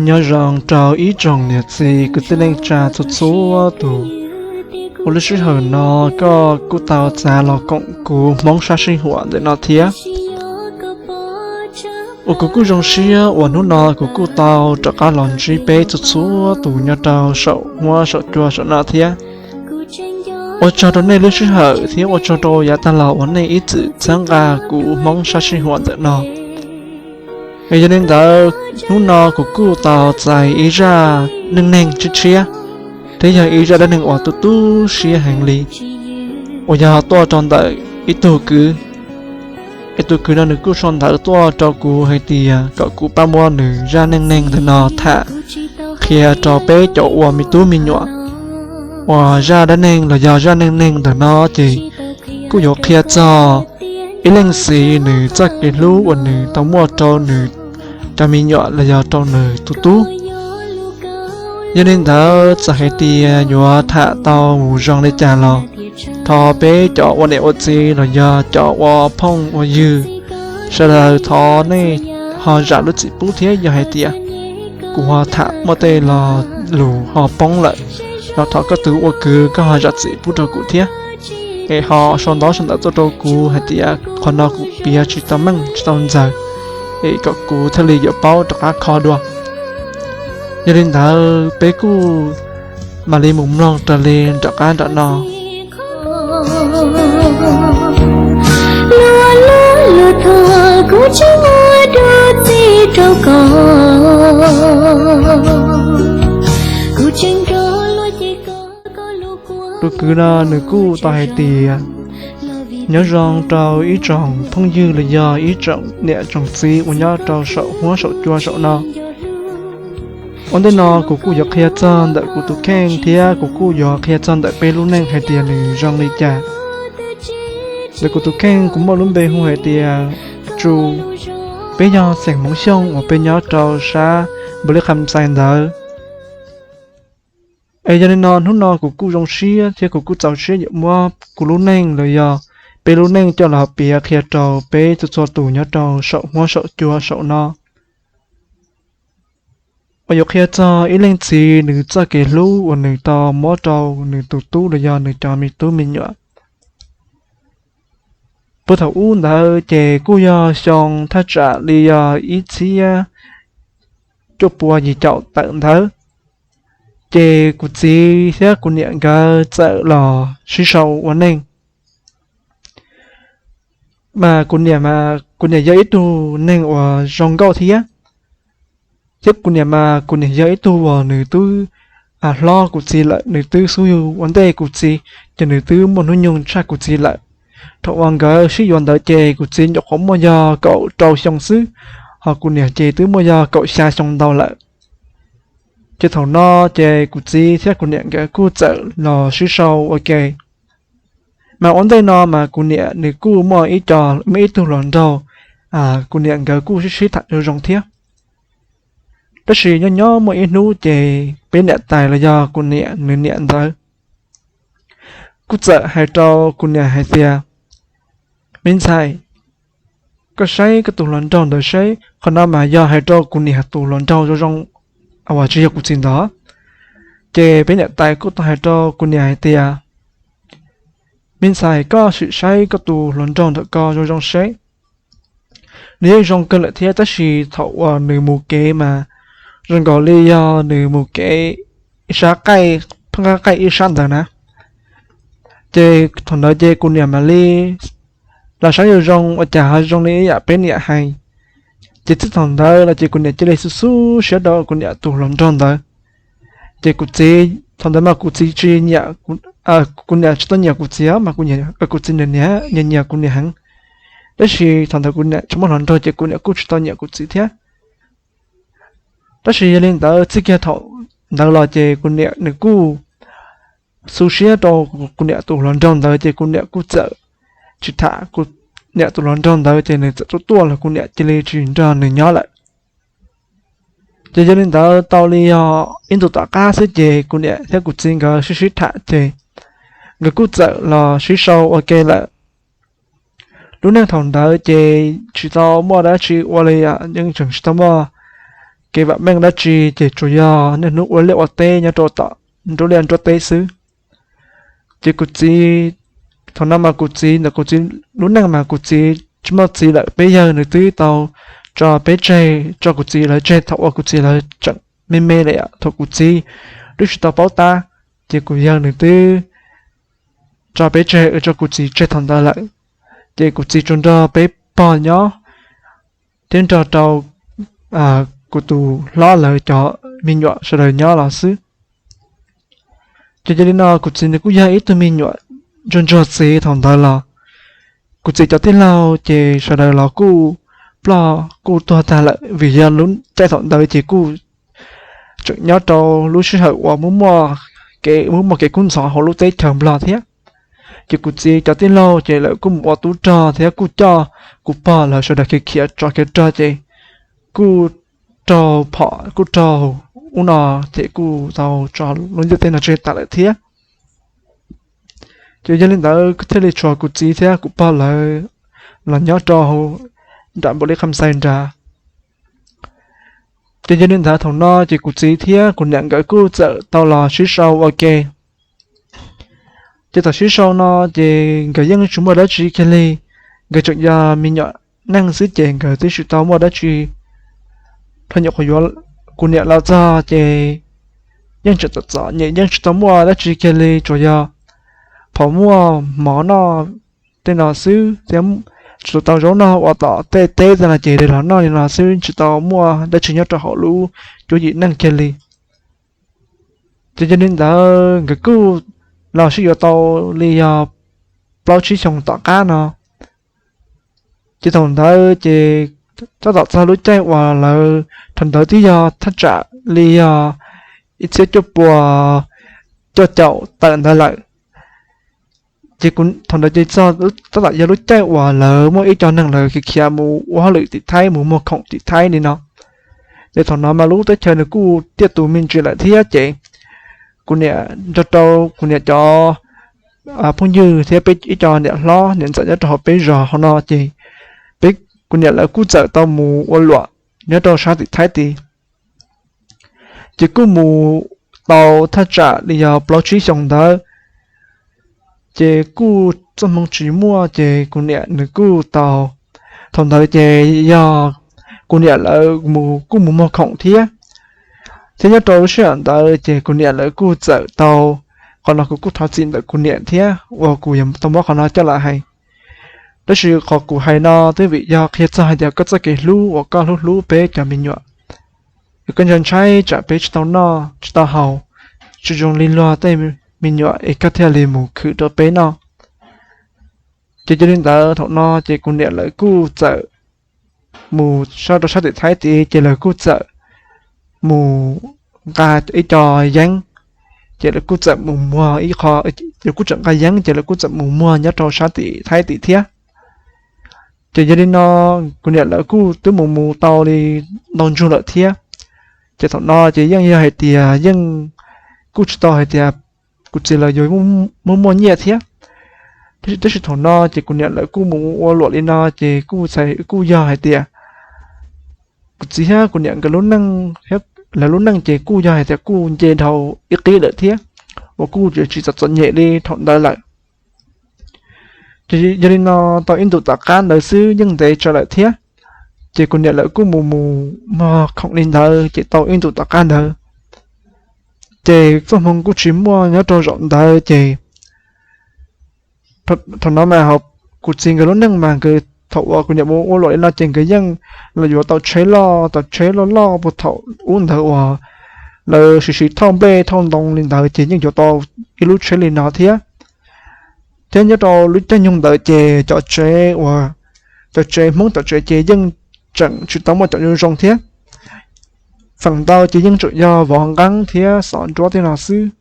Nyob zoo rau ib tsoom niam txiv kwv tij neej tsa txhua txhua tus. Ua lub sij hawm no koj kuj tau txav los koom kuv Hmoob sab sij huam ntawm no thiab. Uas kuv kuj zoo siab uas hnub no kuv kuj tau rov qab los ntsib peb txhua txhua tus nyob rau saum huab saum cua saum no thiab. Ua tsaug rau nej lub sij hawm thiab ua tsaug rau yav tag los uas nej ib txwm txhawb nqa kuv Hmoob sab sij huam ntawm no. Yog li ntawd hnub no kuv kuj tau txais ib zaj neej neeg tshiab tshiab, thiab yog ib zaj dab neeg uas tu tu siab heev li, uas yog tuaj rau ntawm ib tug kwv. Es tus kwv no nws kuj sau ntawv tuaj rau kuv hais tias kom kuv pab muab nws zaj neej neeg ntawm no tham qhia rau peb cov ua me tub me nyuam, uas zaj dab neeg los yog zaj neej neeg ntawm no ces kuj yuav qhia txog ib leej txiv nws txoj kev hlub uas nws tau muaj rau nws cov me nyuam los yog rau nws tus tub. Yog li ntawd txawm hais tias yuav tham tau mus zoo li cas los thov peb cov ua niam ua txiv los yog cov ua phooj ua ywg, sawv daws thov nej ho zam lub txim pub thiab yog hais tias kuv ho tham muaj tej lo lus ho poob lawm, los thov koj tus ua kwv koj ho zam txim pub rau kuv thiab. Es ho sau ntawv sau ntawv tuaj rau kuv hais tias qhov no kuv piav tsis tau meej tsis tau ntxaws, es kom kuv thiaj li yuav paub rov qab kho dua. Yog li ntawd peb kuj mam li mus mloog raws li nram qab nram no. Tus kwv no nws kuj tau hais tias, nyob zoo rau ib tsoom phooj ywg los yog ib tsoom niam tsoom txiv uas nyob rau saum huab saum cua saum no. Ua ntej no kuv kuj yuav qhia txog ntawm kuv tus kheej thiab kuv kuj yuav qhia txog ntawm peb lub neej hais tias nws zoo li cas. Ntawm kuv tus kheej kuv muaj lub npe hu hais tias Tsu. Peb yog xeem Hmoob Xyooj uas peb nyob rau sab Npaus Lis Kham Xais ntawd. Es yog li no hnub no kuv kuj zoo siab thiab kuv kuj txaus siab yuav muab kuv lub neej los yog peb lub neej coj los piav qhia rau peb txhua txhua tus nyob rau saum huab saum cua saum no. Uas yuav qhia txog ib leej txiv nws txoj kev hlub uas nws tau muab rau nws tus tub los yog nws cov me tub me nyuam. Puag thaum ub ntawd ces kuj yog xyoo thaj tsam li yog ib txhiab cuaj pua yim caum tawm ntawd, ces kuv txiv thiab kuv niam nkawd txawm los sib sau ua neej. Mas kuv niam, kuv niam yog ib tug neeg uas zoo nkauj thiab, thiab kuv niam mas kuv niam yog ib tug uas nws twb hlob kuv txiv lawm, nws twb xub yug ua ntej kuv txiv, ces nws twb muaj hnub nyoog tshaj kuv txiv lawm. Thaum uas nkawd sib yuav ntawd ces kuv txiv nyuam qhuav muaj yog kaum rau xyoo xwb, ho kuv niam ces twb muaj yog kaum xya xyoo ntau lawm. Ces thaum no ces kuv txiv thiab kuv niam nkawd kuj txawm los sib sau ua ke. Mas ua ntej no mas kuv niam nws kuj muaj ib co, muaj ib tug hluas nraug, kuv niam nkawd kuj sib sib tham zoo zoo thiab. Tab sis nyob nyob muaj ib hnub ces peb niam tais los yog kuv niam nws niam ntawd kuj txawm hais rau kuv niam hais tias, me ntxhais, koj saib koj tus hluas nraug ntawd seb. Qhov no mas yog hais rau kuv niam tus hluas nraug zoo zoo uas tsis yog kuv txiv ntawd. Ces peb niam tais kuj tau hais rau kuv niam hais tias, me ntxhais, koj sim saib koj tus hluas nraug ntawm ko zoo zoo seb. Nws yeej zoo kawg lawm thiab tab sis thaum uas nws mus kev mas zoo nkaus li yog nws mus kev ib sab qaij, pheej qaij qaij ib sab ntawd na. Ces thaum ntawd ces kuv niam mam li los saib zoo zoo ua cas ho zoo li ib yam peb niam hais. Ces txij thaum ntawd los ces kuv niam cia li xub xub siab rau kuv niam tus hluas nraug ntawd. Ces kuv txiv, thaum ntawd mas kuv txiv tsis nyiam, kuv niam tsis tau nyiam kuv txiv mas kuv txiv nyiam, nyiam kuv niam heev. Tab sis thaum ntawd kuv niam tsis muaj hluas nraug ces kuv niam kuj tsis tau nyiam kuv txiv thiab. Tab sis yog li ntawd txij kiag thaum ntawd los ces kuv niam nws kuj xu siab rau kuv niam tus hluas nraug ntawd ces kuv niam kuj txawm tsis tham kuv niam tus hluas nraug ntawd ces nws txawm tuaj tuaj los kuv niam cia li tsis nrog nws nyob lawm. Ces yog li ntawd tau li yog ib ntus tom qab xwb ces kuv niam thiab kuv txiv nkawd sib sib tham ces nkawd kuj txawm los sib sau ua ke lawm. Lub neej thaum ntawd ces tsis tau muaj dab tsi ua li, yeej tseem tsis tau muaj kev vam meej dab tsi ces tsuas yog niaj hnub ua liaj ua teb nyob rau tom nruab liaj nruab teb xwb. Ces kuv txiv, thaum no mas kuv txiv ntawm kuv txiv lub neej mas kuv txiv tsis muaj txiv lawm, peb yawg nws twb tau tso peb tseg, tso kuv txiv lawv tseg thaum uas kuv txiv lawv tseem me me lawm, thaum kuv txiv twb tsis tau paub tab, ces kuv yawg nws twb tso peb tseg, tso kuv txiv tseg thaum ntawd lawm. Ces kuv txiv tsuas nrog peb pog nyob thiab nrog rau kuv tus hlob lawv cov me nyuam sawv daws nyob los xwb. Ces yog li no kuv txiv nws kuj yog ib tug me nyuam ntsuag ntsuag txiv thaum ntawd los. Kuv txiv cov tij laug ces sawv daws los kuj ploj kuj tuag tag lawm vim yog lub caij thaum ntawd ces kuj tseem nyob rau lub sij hawm uas muaj muaj kev, muaj muaj kev kub ntxhov hauv lub teb chaws Nplog thiab. Ces kuv txiv cov tij laug ces lawv kuj mus ua tub rog thiab kuj coj kuv pog lawv sawv daws khiav khiav tsov khiav rog ces kuj raug phom kuj raug ub no ces kuj tau tso lub ntiaj teb no tseg tas lawm thiab. Ces yog li ntawd thiaj li tshuav kuv txiv thiab kuv pog lawv los nyob rau hauv nram Npaum Li Kham Xais nrad. Ces yog li ntawd thaum no ces kuv txiv thiab kuv niam nkawd kuj txawm tau los sib sau ua ke. Ces thaum sib sau no ces nkawd yeej tsis muaj dab tsi kiag li, nkawd tseem yog me nyuam neej xwb ces nkawd twb tsis tau muaj dab tsi. Thaum nyuam qhuav yuav kuv niam los txog ces yeej tseem txom txom nyem, yeej tsis tau muaj dab tsi kiag li, tsuas yog pom muaj mov noj tej no xwb thiab, tsuas tau zaub noj uas tom tej teb tej no ces de los noj li no xwb, tsis tau muaj dab tsi nyob rau hauv lub cuab yim neej kiag li. Ces yog li ntawd nkawd kuj los sib yuav tau li yog plaub tsib xyoos tom qab no. Ces thaum ntawd ces tab tom txog lub caij uas lawv, thaum ntawd twb yog thaj tsam li yog ib txhiab cuaj puas cuaj caum tawm ntawd lawm. Ces thaum ntawd ces tab tom yog lub caij uas lawv muaj ib co neeg lawv khiav khiav mus ua hauj lwm tim Thaib, mus muag khoom tim Thaib li no. Ces thaum no mas lub teb chaws nws kuj tiaj tus me ntsis lawm thiab ces kuv niam nrog rau kuv niam cov phooj ywg thiab peb ib co niam hlob niam ntxawm nyob rau hauv peb zos hauv no ces peb, kuv niam lawv kuj txawm tau mus ua luam nyob rau sab tim Thaib tid. Ces kuj mus tau thaj tsam li yog plaub tsib xyoos ntawd, ces kuj txoj hmoo tsis muaj ces kuv niam nws kuj tau, thaum ntawd ces yog kuv niam lawv mus kuj mus muag khoom thiab. Thiab nyob rau lub sij hawm ntawd ces kuv niam lawv kuj txawm tau, qhov no kuv kuj thov txim ntawm kuv niam thiab uas kuv yuav tau muab qhov no coj los hais. Tab sis qhov kuv hais no twb vim yog qhia txog hais tias koj txoj kev hlub uas koj hlub hlub peb cov me nyuam, es koj ntshai ntshai tsam peb tsis tau noj tsis tau haus, tsis zoo li luag tej me nyuam es koj thiaj li mus khwv rau peb noj. Ces yog li ntawd thaum no ces kuv niam lawv kuj txawm mus sab rau sab tim Thaib tid ces lawv kuj txawm mus nqa ib co yeeb, ces lawv kuj txawm mus muag ib qho, lawv kuj txawm nqa yeeb ces lawv kuj txawm mus muag nyob rau sab tim Thaib tid thiab. Ces yog li no kuv niam lawv kuj twb mus mus tau li ntau ntsug lawm thiab. Ces thaum no ces yeej yog hais tias yeej kuj tsis tau hais tias kuv txiv lawv yuav muaj muaj nyiaj thiab. Tab sis thaum no ces kuv niam lawv kuj mus ua luam li no ces kuj txhais kuj yog hais tias kuv txiv thiab kuv niam nkawd lub neej, lawv lub neej ces kuj yog hais tias kuj nce dhau ib qib lawm thiab, uas kuj tsis txom txom nyem li thaum ntawd lawm. Ces yog li no tau ib ntus tom qab ntawd xwb yeej ntev tsawv lawm thiab. Ces kuv niam lawv kuj mus mus muag khoom li ntawd ces tau ib ntus tom qab ntawd, ces txoj hmoo kuj tsis muaj nyob rau zaum ntawd ces thaum no mas kuv txiv nkawd lub neej mas nkawd thaum uas kuv niam mus ua luam li no ces nkawd yeej los yuav tau tsheb loj, tau tsheb loj loj puag thaum ub ntawd uas lawv siv siv thauj nplej thauj ntoo li ntawd ces yeej yuav tau ib lub tsheb li no thiab. Thiab nyob rau lub caij nyoog ntawd ces cov tsev uas, cov tsev Hmoob cov tsev ces yeej tseem tsis tau muaj cov zoo zoo thiab. feem ntau ces yeej tseem yog vov nqeeb thiab xov nruab tej no xwb.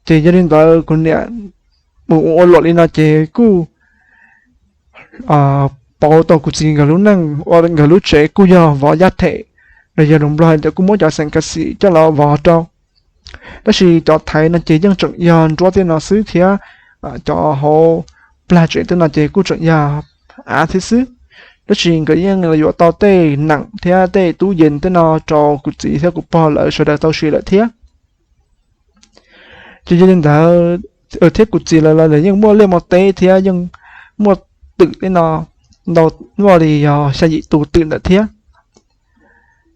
Ces yog li ntawd kuv niam mus ua luam li no ces kuj pauv tau kuv txiv nkawd lub neej ua nkawd lub tsev kuj yog vov yaj them, los yog lus Nplog hais tias kuj muab cov xeem kas xim coj los vov rau. Tab sis cov thaiv no ces yeej tseem yog nruab tej no xwb thiab cov hauv plag tsev tej no ces kuj tseem yog av thiab xwb. Tab sis nkawd yeej yuav tau tej neem thiab tej tub yees tej no rau kuv txiv thiab kuv pog lawv sawv daws tau siv lawm thiab. Ces yog li ntawd thiab kuv txiv lawv los yeej muaj liaj muaj teb thiab yeej muaj twm tej no ntau, muaj li yog xya yim tus twm ntawd thiab.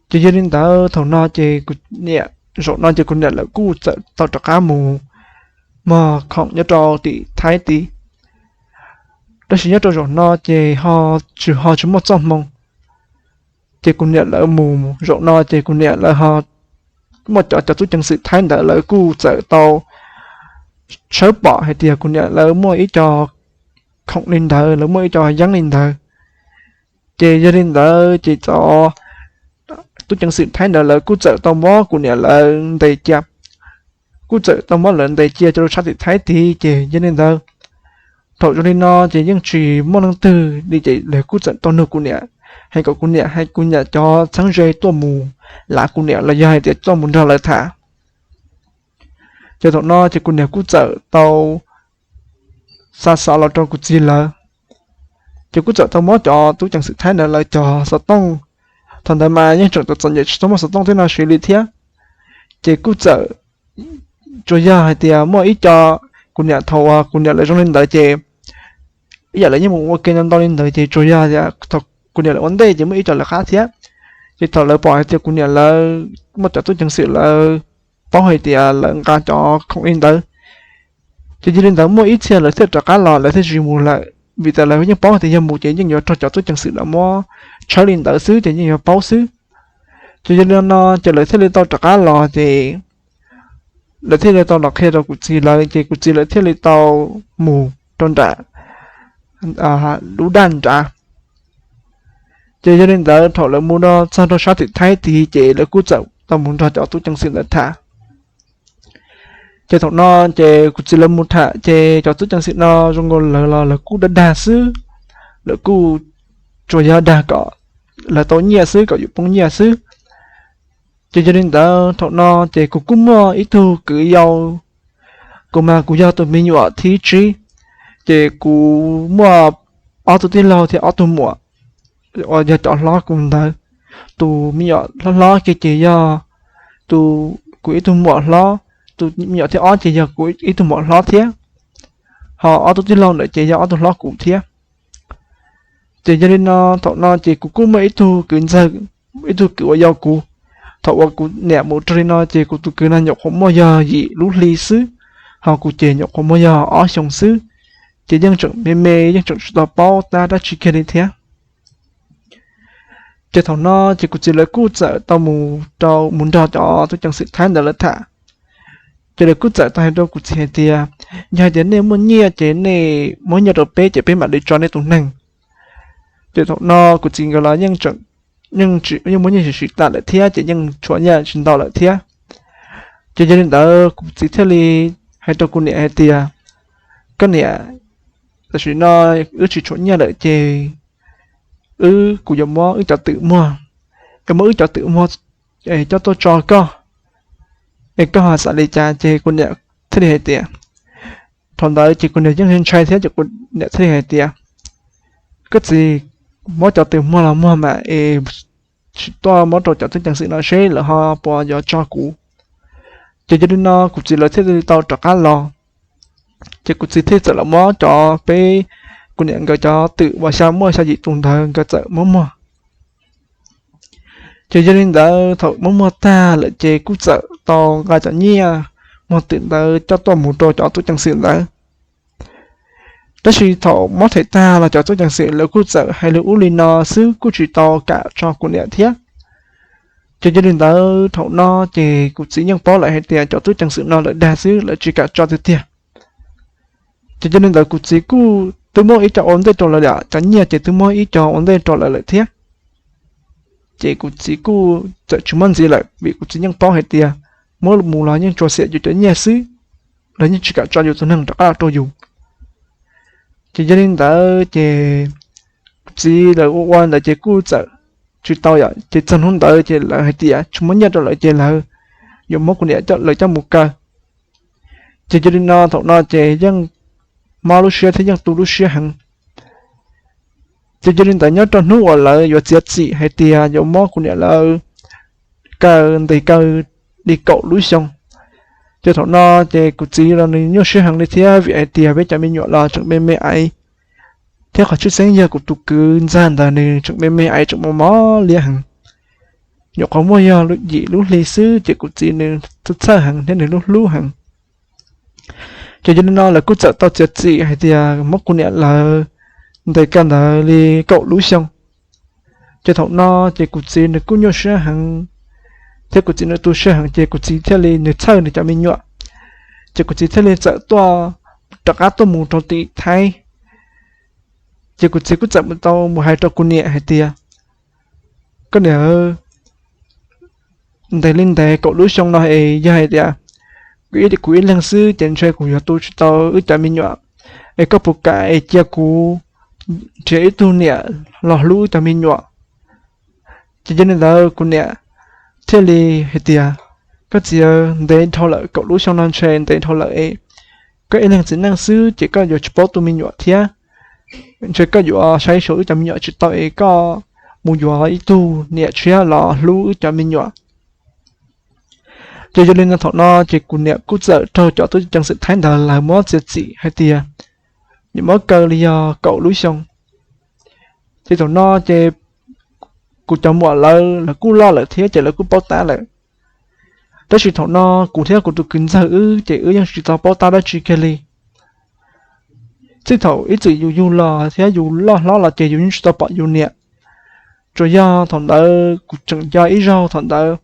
Ces yog li ntawd thaum no ces kuv niam, zaum no ces kuv niam lawv kuj txawm tau rov qab mus mog khoom nyob rau tim Thaib tid. Tab sis nyob rau zaum no ces ho tsis ho tsis muaj txoj hmoo. Ces kuv niam lawv mus zaum no ces kuv niam lawv ho muaj cov cov tub ceev xwm Thaib ntawd lawv kuj txawm tau tshawb pom hais tias kuv niam lawv muaj ib co khoom li ntawd, lawv muaj ib co yeeb li ntawd. Ces yog li ntawd ces cov tub ceev xwm Thaib ntawd lawv kuj txawm tau muab kuv niam lawv ntes cia, kuj txawm tau muab lawv ntes cia rau sab tim Thaib tid. Ces yog li ntawd thaum zoo li no ces yeej tsis muaj leej twg li ces lawv kuj txawm tau nug kuv niam, hais kom kuv niam hais kuv niam cov txheeb ze tuaj mus lav kuv niam los yog hais tias tuaj mus nrog lawv tham. Ces thaum no ces kuv niam kuj txawm tau xa xov los rau kuv txiv lawv. Ces kuj txawm tau muab cov tub ceev xwm Thaib ntawd lawv cov xov tooj, thaum ntawd mas yeej tseem txom txom nyem tsis tau muaj xov tooj tej no siv li thiab. Ces kuj txawm, tsuas yog hais tias muaj ib co, kuv niam thaum uas kuv niam lawv zoo li ntawd ces ib yam lawv yeej mus ua ke ntau ntau li ntawd ces tsuas yog tias thaum kuv niam lawv ua ntej ces muaj ib co lawv qab thiab. Ces thaum lawv pom hais tias kuv niam lawv muaj cov tub ceev xwm lawv paub hais tias lawv nqa cov khoom li ntawd, ces yog li ntawd muaj ib txhia lawv thiaj rov qab los lawv thiaj tsis mus lawm, vim tias lawv yeej paub tias yog mus ces yeej yuav raug cov tub ceev xwm lawv muab tshawb li ntawd xwb ces yeej yuav paub xwb. Ces yog li no ces lawv thiaj li tau rov qab los ces lawv thiaj li tau los qhia rau kuv txiv lawv ces kuv txiv lawv thiaj li tau mus rau nram lub daj nrad. Ces yog li ntawd thaum lawv mus rau txog rau sab tim Thaib tid ces lawv kuj txawm tau mus nrog cov tub ceev xwm ntawd tham. Ces thaum no ces kuv txiv lawv mus tham ces cov tub ceev xwm no zoo nkaus lawv los lawv kuj dag dag xwb, lawv kuj tsuas yog dag kom lawv tau nyiaj xwb, kom yus poob nyiaj xwb. Ces yog li ntawd thaum no ces kuv kuj muaj ib tug kwv yau, kuv mas kuv yog tus me nyuam thib tsib, ces kuv muaj ob tug tij laug thiab ob tug muam uas yog cov hlob kuv ntawd. Tus me nyuam hlob hlob kiag ces yog tus, kuv ib tug muam hlob, tus me nyuam thib ob ces yog kuv ib tug muam hlob thiab, ho ob tug tij laug ntawd ces yog ob tug hlob kuv thiab. Ces yog li no thaum no ces kuv kuj muaj ib tug kwv ntxawg, ib tug kwv uas yau kuv. Thaum uas kuv niam mus raug li no ces kuv tus kwv no nyuam qhuav muaj yog yim lub hli xwb, ho kuv ces nyuam qhuav muaj yog ob xyoos xwb, ces yeej tseem me me yeej tseem tsis tau paub tab dab tsi kiag li thiab. Ces thaum no ces kuv txiv lawv kuj txawm tau mus rau, mus nrog cov tub ceev xwm Thaib ntawd lawv tham. Ces lawv kuj txawm tau hais rau kuv txiv hais tias, yog hais tias nej muaj nyiaj ces nej muab nyiaj rau peb ces peb mam li tso nej tus neeg. Ces thaum no kuv txiv nkawd los yeej, yeej muaj nyiaj siv siv tas lawm thiab ces yeej tshuav nyiaj tsis ntau lawm thiab. Ces yog li ntawd kuv txiv thiaj li hais rau kuv niam hais tias, koj niam, tam sim no wb tsis tshuav nyiaj lawm ces wb, kuv yuav muab wb cov twm muag, es muab wb cov twm muag coj tuaj tso koj, es koj ho xav li cas? Ces kuv niam thiaj li hais tias, thaum ntawd ces kuv niam yeej ntshai thiab ces kuv niam thiaj li hais tias, koj txiv, muab cov twm muag los muag mas es tsis tuaj muab rau cov tub ceev xwm no seb lawv ho puas yuav tso kuv. Ces yog li no kuv txiv lawv thiaj li tau rov qab los. Ces kuv txiv thiaj txawm los muab cov peb, kuv niam nkawd cov twm uas xya, muaj xya yim tus ntawd nkawd txawm muab muag. Ces yog li ntawd thaum muab muag tag lawm ces kuj txawm tau nqa cov nyiaj muag twm ntawd coj tuaj mus rau cov tub ceev xwm ntawd. Tab sis thaum muab them tag los cov tub ceev xwm lawv kuj txawm hais li ub li no xwb kuj tsis tau kam tso kuv niam thiab. Ces yog li ntawd thaum no ces kuv txiv yeej paub lawm hais tias cov tub ceev xwm no lawv dag xwb, lawv tsis kam tso tiag tiag. Ces yog li ntawd kuv txiv kuj twb muab ib co ua ntej rau lawv, cov nyiaj ces twb muab ib co ua ntej rau lawv lawm thiab. Ces kuv txiv kuj txawm tsis muab ntxiv lawm vim kuv txiv yeej paub hais tias muab mus los yeej tsuas xiam yus cov nyiaj xwb, los yeej tsis kam tso yus tus neeg rov qab los rau yus. Ces yog li ntawd ces kuv txiv lawv ua ua ntawd ces kuj txawm tsis tau yom, ces txog hnub ntawd ces lawv hais tias tsis muaj nyiaj rau lawv ces lawv yuav muab kuv niam lawv coj mus kaw. Ces yog li no thaum no ces yeej mob lub siab thiab yeej tu lub siab heev. Ces yog li ntawd nyob rau hnub uas lawv yuav txiav txim hais tias yuav muab kuv niam lawv kaw ntes kaw li kaum lub xyoo, ces thaum no ces kuv txiv los nws nyuaj siab heev li thiab vim hais tias peb cov me nyuam los tseem me me aiv, thiab qhov tshwj xeeb yog kuv tus kwv ntxawg ntawd nws tseem me me aiv tseem mos mos liab heev. Nyuam qhuav muaj yog yim lub hli xwb ces kuv txiv nws txhawj heev thiab nws hlub hlub heev. Ces yog li no lawv kuj txawm tau txiav txim hais tias muab kuv niam lawv ntes kaw ntawd li kaum lub xyoo. Ces thaum no ces kuv txiv nws kuj nyuaj siab heev, thiab kuv txiv nws tu siab heev ces kuv txiv thiaj li nws txhawj nws cov me nyuam, ces kuv txiv thiaj li txawm tuaj rov qab tuaj mus rau tim Thaib. Ces kuv txiv kuj txawm mus tau mus hais rau kuv niam hais tias, koj niam, ntes li ntes kaum lub xyoo no es yog hais tias kuv ib leeg xwb ces ntshe kuv yuav tu tsis tau wb cov me nyuam, es koj puas kam es cia kuv nrhiav ib tug niam los hlub wb cov me nyuam? Ces yog li ntawd kuv niam thiaj li hais tias, koj txiv, ntev dhau lawm, kaum lub xyoo no ntshe ntev dhau lawm es koj ib leeg txiv neej xwb ces koj yuav tsis paub tu me nyuam thiab, ntshe koj yuav saib xyuas wb cov me nyuam tsis tau es koj mus yuav ib tug niam tshiab los hlub wb cov me nyuam. Ces yog li no thaum no ces kuv niam kuj txawm raug cov tub ceev xwm Thaib ntawd lawv muab txiav txim hais tias yuav muab kaw li yog kaum lub xyoo. Ces thaum no ces kuv cov muam lawv, lawv kuj loj lawm thiab ces lawv kuj paub tab lawm. Tab sis thaum no kuv thiab kuv tus kwv ntxawg wb ces wb yeej tsis tau paub tab dab tsi kiag li. Txij thaum ib txwm yus yug los thiab yus loj hlob los ces yus yeej tsis tau pom yus niam. Tsuas yog thaum ntawd kuv tseem nco ib zaug, thaum ntawd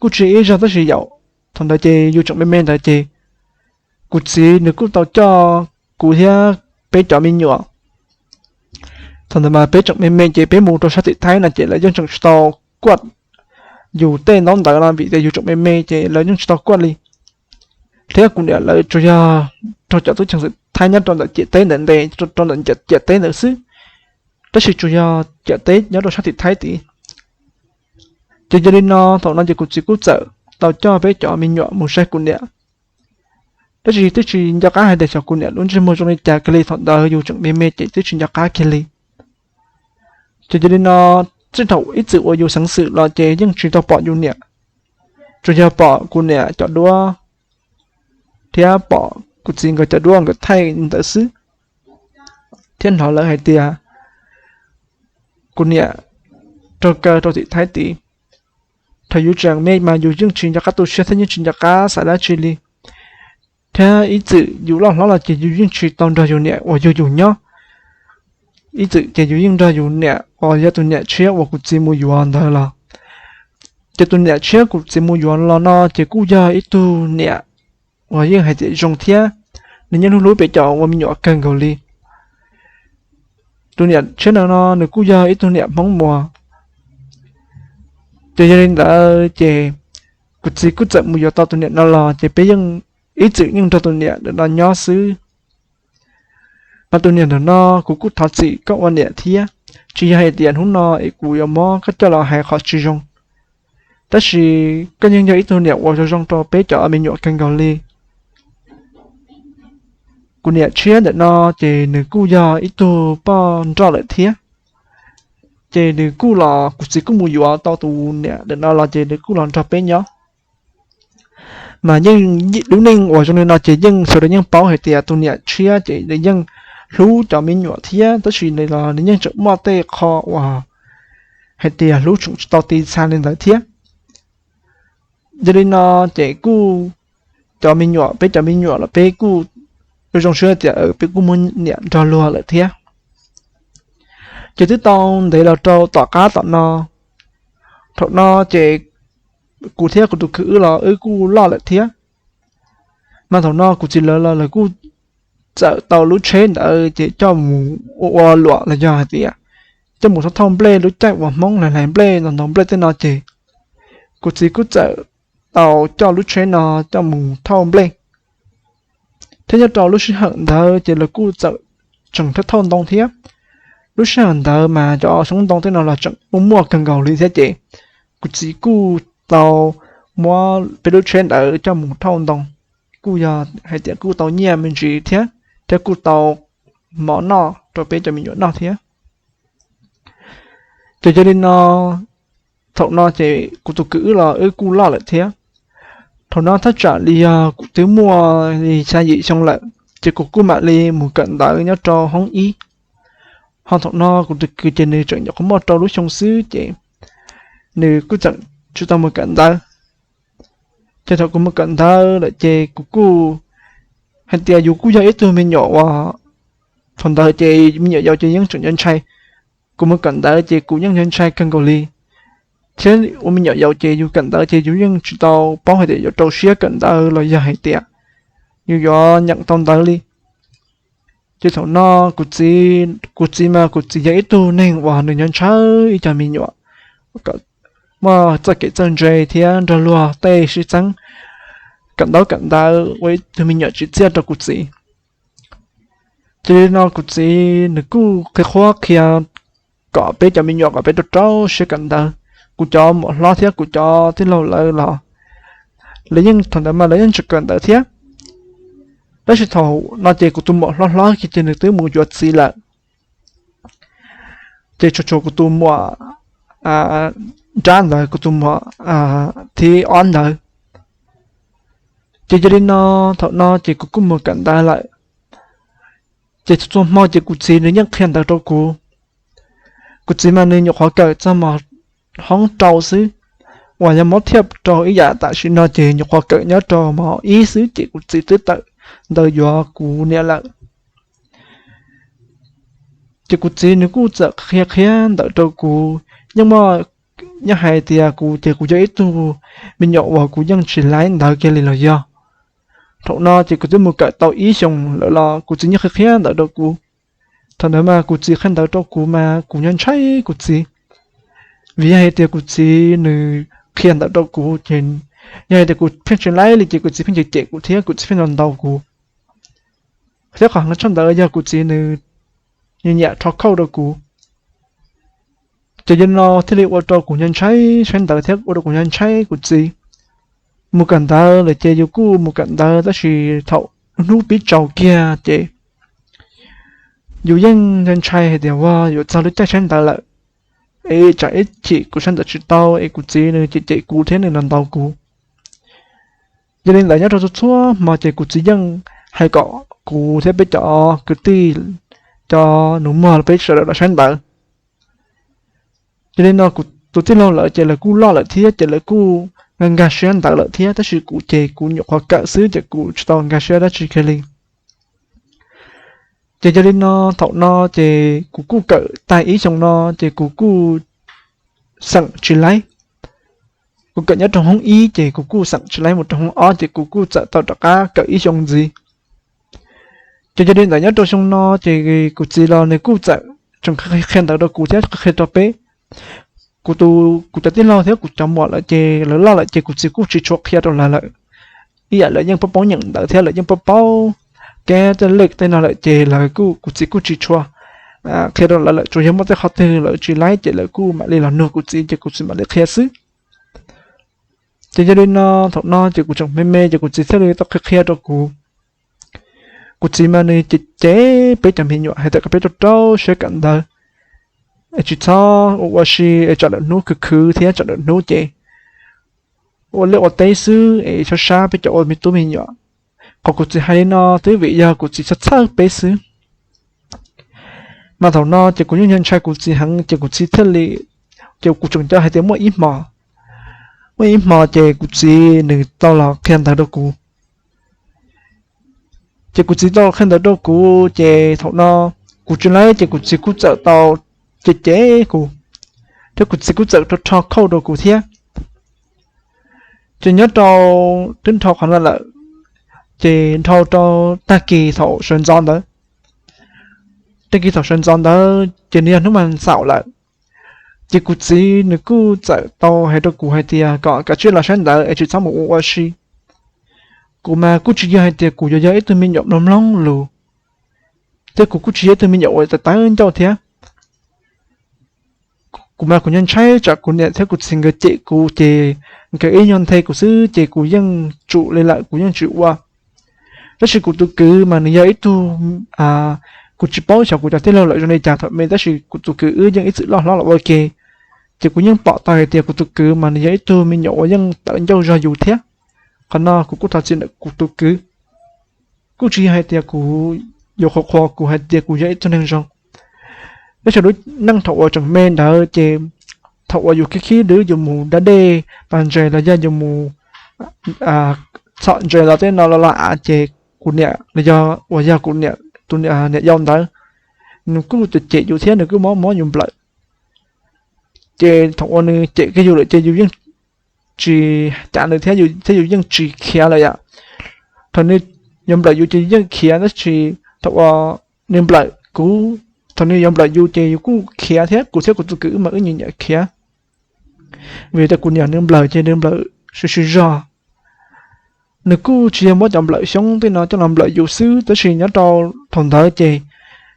kuj tsis ib zaug tab sis yaum thaum ntawd ces yus tseem me me ntawd ces kuv txiv nws kuj tau coj kuv thiab peb cov me nyuam. Thaum ntawd mas peb tseem me me ces peb mus rau sab tim Thaib no ces lawv yeej tseem tsis tau kuaj yus tej ntaub ntawv no vim tias yus tseem me me ces lawv yeej tsis tau kuaj li. Thiab kuv niam lawv tsuas yog raug cov tub ceev xwm Thaib nyob rau ntawm ciam teb ntawm ntes rau ntawm ciam teb ntawd xwb, tab sis tsuas yog ciam teb nyob rau sab tim Thaib tid. Ces yog li no thaum no ces kuv txiv kuj txawm tau coj peb cov me nyuam mus saib kuv niam. Tab sis twb tsis nco qab hais tias xyov kuv niam lub ntsej muag zoo li cas kiag li, thaum ntawd yus tseem me me ces twb tsis nco qab kiag li. Ces yog li no txij thaum ib txwm uas yus xeev xwm los ces yeej tsis tau pom yus niam, tsuas yog pom kuv niam cov duab thiab pom kuv txiv nkawd cov duab nkawd thaij ntawd xwb, thiab hnov lawv hais tias kuv niam raug kaw rau tim Thaib tid. Thaum yus tseem me mas yus yeej tsis nco qab tu siab thiab yeej tsis nco qab xav dab tsi li. Thiab ib txwm yus loj hlob los ces yus yeej tsis tau nrog yus niam uas yug yus nyob. Ib txwm ces yus yeej nrog yus niam uas yog tus niam tshiab uas kuv txiv mus yuav ntawd los. Ces tus niam tshiab kuv txiv mus yuav los no ces kuj yog ib tug niam uas yeej hais tias zoo thiab nws yeej hlub hlub peb cov ua me nyuam kawg nkaus li. Tus niam tshiab no no nws kuj yog ib tug niam Hmoob Muas. Ces yog li ntawd ces kuv txiv kuj txawm mus yuav tau tus niam no los ces peb yeej ib txwm yeej nrog tus niam ntawm no nyob xwb. Mas tus niam ntawm no kuv kuj thov txim koj ua niam thiab, tsis yog hais tias hnub no es kuv yuav muab koj coj los hais qhov tsis zoo, tab sis koj yeej yog ib tug niam uas zoo zoo rau peb cov me nyuam kawg nkaus li. Kuv niam tshiab ntawm no ces nws kuj yog ib tug poj nrauj lawm thiab, ces nws kuj los, kuv txiv kuj mus yuav tau tus niam ntawm no los ces nws kuj los nrog peb nyob. Mas yeej lub neej uas zoo li no ces yeej sawv daws yeej paub hais tias tus niam tshiab ces nws yeej hlub cov me nyuam thiab, tab sis nws los nws yeej tseem muaj tej qho uas hais tias hlub tseem tsis tau ti txha li ntawd thiab. Yog li no ces kuj cov me nyuam, peb cov me nyuam los peb kuj zoo siab tias peb kuj muaj niam nrog luag lawm thiab. Ces twb tau ntev los rau tom qab tom no, thaum no ces kuv thiab kuv tus kwv wb los wb kuj loj lawm thiab. Mas thaum no kuv txiv lawv los lawv kuj txawm tau lub tsheb ntawd ces coj mus ua ua luam los yog hais tias coj mus thauj thauj nplej. Lub caij uas Hmoob hlais hlais nplej, ntaus ntaus nplej tej no ces kuv txiv kuj txawm tau coj lub tsheb no coj mus thauj nplej. Thiab nyob rau lub sij hawm ntawd ces lawv kuj txawm tseem thauj thauj ntoo thiab. Lub sij hawm ntawd mas cov xyoob ntoo tej no los tseem muaj muaj kawg nkaus li thiab ces kuv txiv kuj tau muab peb lub tsheb ntawd coj mus thauj ntoo, kuj yog hais tias kuj tau nyiaj me ntsis thiab, thiab kuj tau mov noj rau peb cov me nyuam noj thiab. Ces yog li no, thaum no ces kuv tus kwv wb los wb kuj loj lawm thiab. Thaum no thaj tsam li yog kuv twb muaj li xya yim xyoo lawm, ces kuv kuj mam li mus kawm ntawv nyob rau hoob ib. Ho thaum no kuv tus kwv ces nws tseem nyuam qhuav muaj rau lub xyoo xwb ces nws kuj tseem tsis tau mus kawm ntawv. Ces thaum kuv mus kawm ntawv lawm ces kuv kuj hais tias yus kuj yog ib tug me nyuam uas thaum ntawd ces me nyuam yaus ces yeej tseem ntshai ntshai. Kuv mus kawm ntawv ces kuv yeej ntshai ntshai kawg nkaus li. Thiab ua me nyuam yaus ces yus kawm ntawv ces yus yeej tsis tau paub hais tias yuav rau siab kawm ntawv los yog hais tias yus yuav nyeem tau ntawv li. Ces thaum no kuv txiv, kuv txiv mas kuv txiv yog ib tug neeg uas nws nyob ntshaw ib co me nyuam kom muaj txoj kev txawj ntse thiab nrog luag tej sib txeeb, kawm ntaub kawm ntawv ua ib tug me nyuam tsim txiaj rau kuv txiv. Ces li no kuv txiv nws kuj qhia qhuab qhia kom peb cov me nyuam kom peb rau rau siab kawm ntawv. Kuv cov muam hlob thiab kuv cov tij laug lawv los lawv yeej thaum ntawd mas lawv yeej tseem kawm ntawv thiab. Tab sis thaum no ces kuv tus muam hlob hlob kiag ces nws twb mus yuav txiv lawm. Ces tsuas tshuav kuv tus muam nrab ntawd, kuv tus muam thib ob ntawd. Ces yog li no, thaum no ces kuv kuj mus kawm ntawv lawm. Ces txhua txhua hmo ces kuv txiv nws yeej qhia ntawv rau kuv. Kuv txiv mas nws nyuam qhuav kawm txog mos hoob rau xwb, uas yog muab thiaj rau ib yam tam sim no ces nyuam qhuav kawm nyob rau mos ib xwb ces kuv txiv twb tawm ntawv yuav kuv niam lawm. Ces kuv txiv nws kuj txawm qhia qhia ntawv rau kuv. Yeej muaj, yeej hais tias kuv ces kuv yog ib tug me nyuam uas kuv yeej tsis laib ntawv kiag li los yog. Thaum no ces kuv twb mus kawm tau ib xyoos lawm los kuv txiv yeej qhia qhia ntawv rau kuv. Thaum ntawd mas kuv txiv qhia ntawv rau kuv mas kuv nyob ntshai kuv txiv. Vim yog hais tias kuv txiv nws qhia ntawv rau kuv ces yog hais tias kuv pheej tsis laib li ces kuv txiv pheej cem cem kuv thiab kuv txiv pheej ntaus ntaus kuv. Thiab qhov heev tshaj ntawd yog kuv txiv nws nyiam rho khauj rau kuv. Ces yog li no thiaj li ua rau kuv nyob ntshai saib ntawv thiab ua rau kuv nyob ntshai kuv txiv. Mus kawm ntawv lawm ces yus kuj mus kawm ntawv tab sis thaum hnub pib tsaus kiag ces yus yeej ntshai ntshai hais tias ua yuav txog lub caij saib ntawv lawm, es tsam ib chim kuv saib ntawv tsis tau es kuv txiv nws cem cem kuv thiab nws ntaus ntaus kuv. Yog li ntawd nyob rau txhua txhua hmo ces kuv txiv yeej hais kom kuv thiab peb cov kwv tij, cov nus muag peb sawv daws los saib ntawv. Yog li no kuv tus tij laug lawv ces lawv kuj loj lawm thiab ces lawv kuj nkag nkag siab ntawv lawm thiab tab sis kuv ces kuv nyuam qhuav kawm xwb ces kuv tsis tau nkag siab dab tsi kiag li. Ces yog li no thaum no ces kuv kuj kawm tag ib xyoos no ces kuv kuj xeem tsis laib. Kuv kawm nyob rau hoob ib ces kuv kuj xeem tsis laib mus rau hoob ob ces kuv kuj txawm tau rov qab kawm ib xyoos ntxiv. Ces yog li ntawd nyob rau xyoo no ces kuv txiv los nws kuj txawm tseem qhia ntawv rau kuv thiab qhia rau peb. Kuv tus, kuv cov tij laug thiab kuv cov muam lawm ces lawv loj lawm ces kuv txiv kuj tsis tshua qhia rau lawv lawm. Ib yam lawv yeej paub paub nyeem ntawv thiab lawv yeej paub paub kab tej lej tej no lawm ces lawv kuj, kuv txiv kuj tsis tshua qhia rau lawv lawm, tsuas yog muaj tej qhov twg lawv tsis laib ces lawv kuj mam li los nug kuv txiv ces kuv txiv mam li qhia xwb. Ces yog li no thaum no ces kuv tseem me me ces kuv txiv thiaj li tau qhia qhia rau kuv. Kuv txiv mas nws cem cem peb cov me nyuam hais tias kom peb rau rau siab kawm ntawv, es tsis txhob ua ua si es tsam lawm hnub khwv khwv thiab tsam lawm hnub ces ua liaj ua teb xwb es sab sab peb cov ua me tub me nyuam. Qhov kuv txiv hais li no twb vim yog kuv txiv txhawj txhawj peb xwb. Mas thaum no ces kuv yeej ntshai kuv txiv heev ces kuv txiv thiaj li, ces kuv tseem nco hais tias muaj ib hmo, muaj ib hmo ces kuv txiv nws tau los qhia ntawv rau kuv. Ces kuv txiv tau los qhia ntawv rau kuv ces thaum no kuv tsis laib ces kuv txiv kuj txawm tau cem cem kuv, thiab kuv txiv kuj txawm rho rho khauj rau kuv thiab. Ces nyob rau twb nrho qhov no lawm, ces nrho rau tag kis thaum sawv ntxov ntawd, Tag kis thaum sawv ntxov ntawd ces nws yog hnub mas ntxaum lawm, ces kuv txiv nws kuj txawm tau hais rau kuv hais tias kom kav tsij los saib ntawv es tsis txhob mus ua ua si. Kuv mas kuj tsis yog hais tias kuv yuav yog ib tug me nyuam mloog mloog lus, thiab kuv kuj tsis yog ib tug me nyuam uas tawv ncauj thiab. Kuv mas kuv ntshai tsam kuv niam thiab kuv txiv nkawd cem kuv ces nkawd ib nyuag nthe kuv xwb ces kuv yeej tsum li lawm, kuv yeej tsis ua. Tab sis kuv tus kwv mas nws yog ib tug, kuv tsis paub xyov kuv cov tij laug lawm zoo li cas thaum me, tab sis kuv tus kwv wb yeej ib txwm loj hlob los ua ke, ces kuv yeej pom tau hais tias kuv tus kwv mas nws yog ib tug me nyuam uas yeej tawv ncauj zog yus thiab. Qhov no kuv kuj thov txim ntawm kuv tus kwv. Kuj tsis yog hais tias kuv yuav qhuas qhuas kuv hais tias kuv yog ib tug neeg zoo. Tab sis lub neej thaum uas tseem me ntawd ces thaum uas yus khib khib dwb yus mus da dej pas ntses los yog yus mus txhom ntses los tej no los los av ces kuv niam los yog uas yog kuv niam tus niam yau ntawd, nws kuj cem cem yus thiab nws kuj mob mob yus nplawm. Ces thaum uas nws cem kiag yus lawm ces yus yeej tsis cav nws thiab, thiab yus yeej tsis khiav lawm yom. Thaum nws yuav nplawm yus ces yus yeej khiav, tab sis thaum uas nws nplawm kuv, thaum nws yuav nplawm yus ces yus kuj khiav thiab, kuv thiab kuv tus kwv wb mas wb nyiam nyiam khiav. Vim tias kuv niam nws nplawm ces nws nplawm sib sib zog. Nws kuj tsis yog muab cov nplawm xyoob tej no coj los nplawm yus xwb, tab sis nyob rau thaum ntawd ces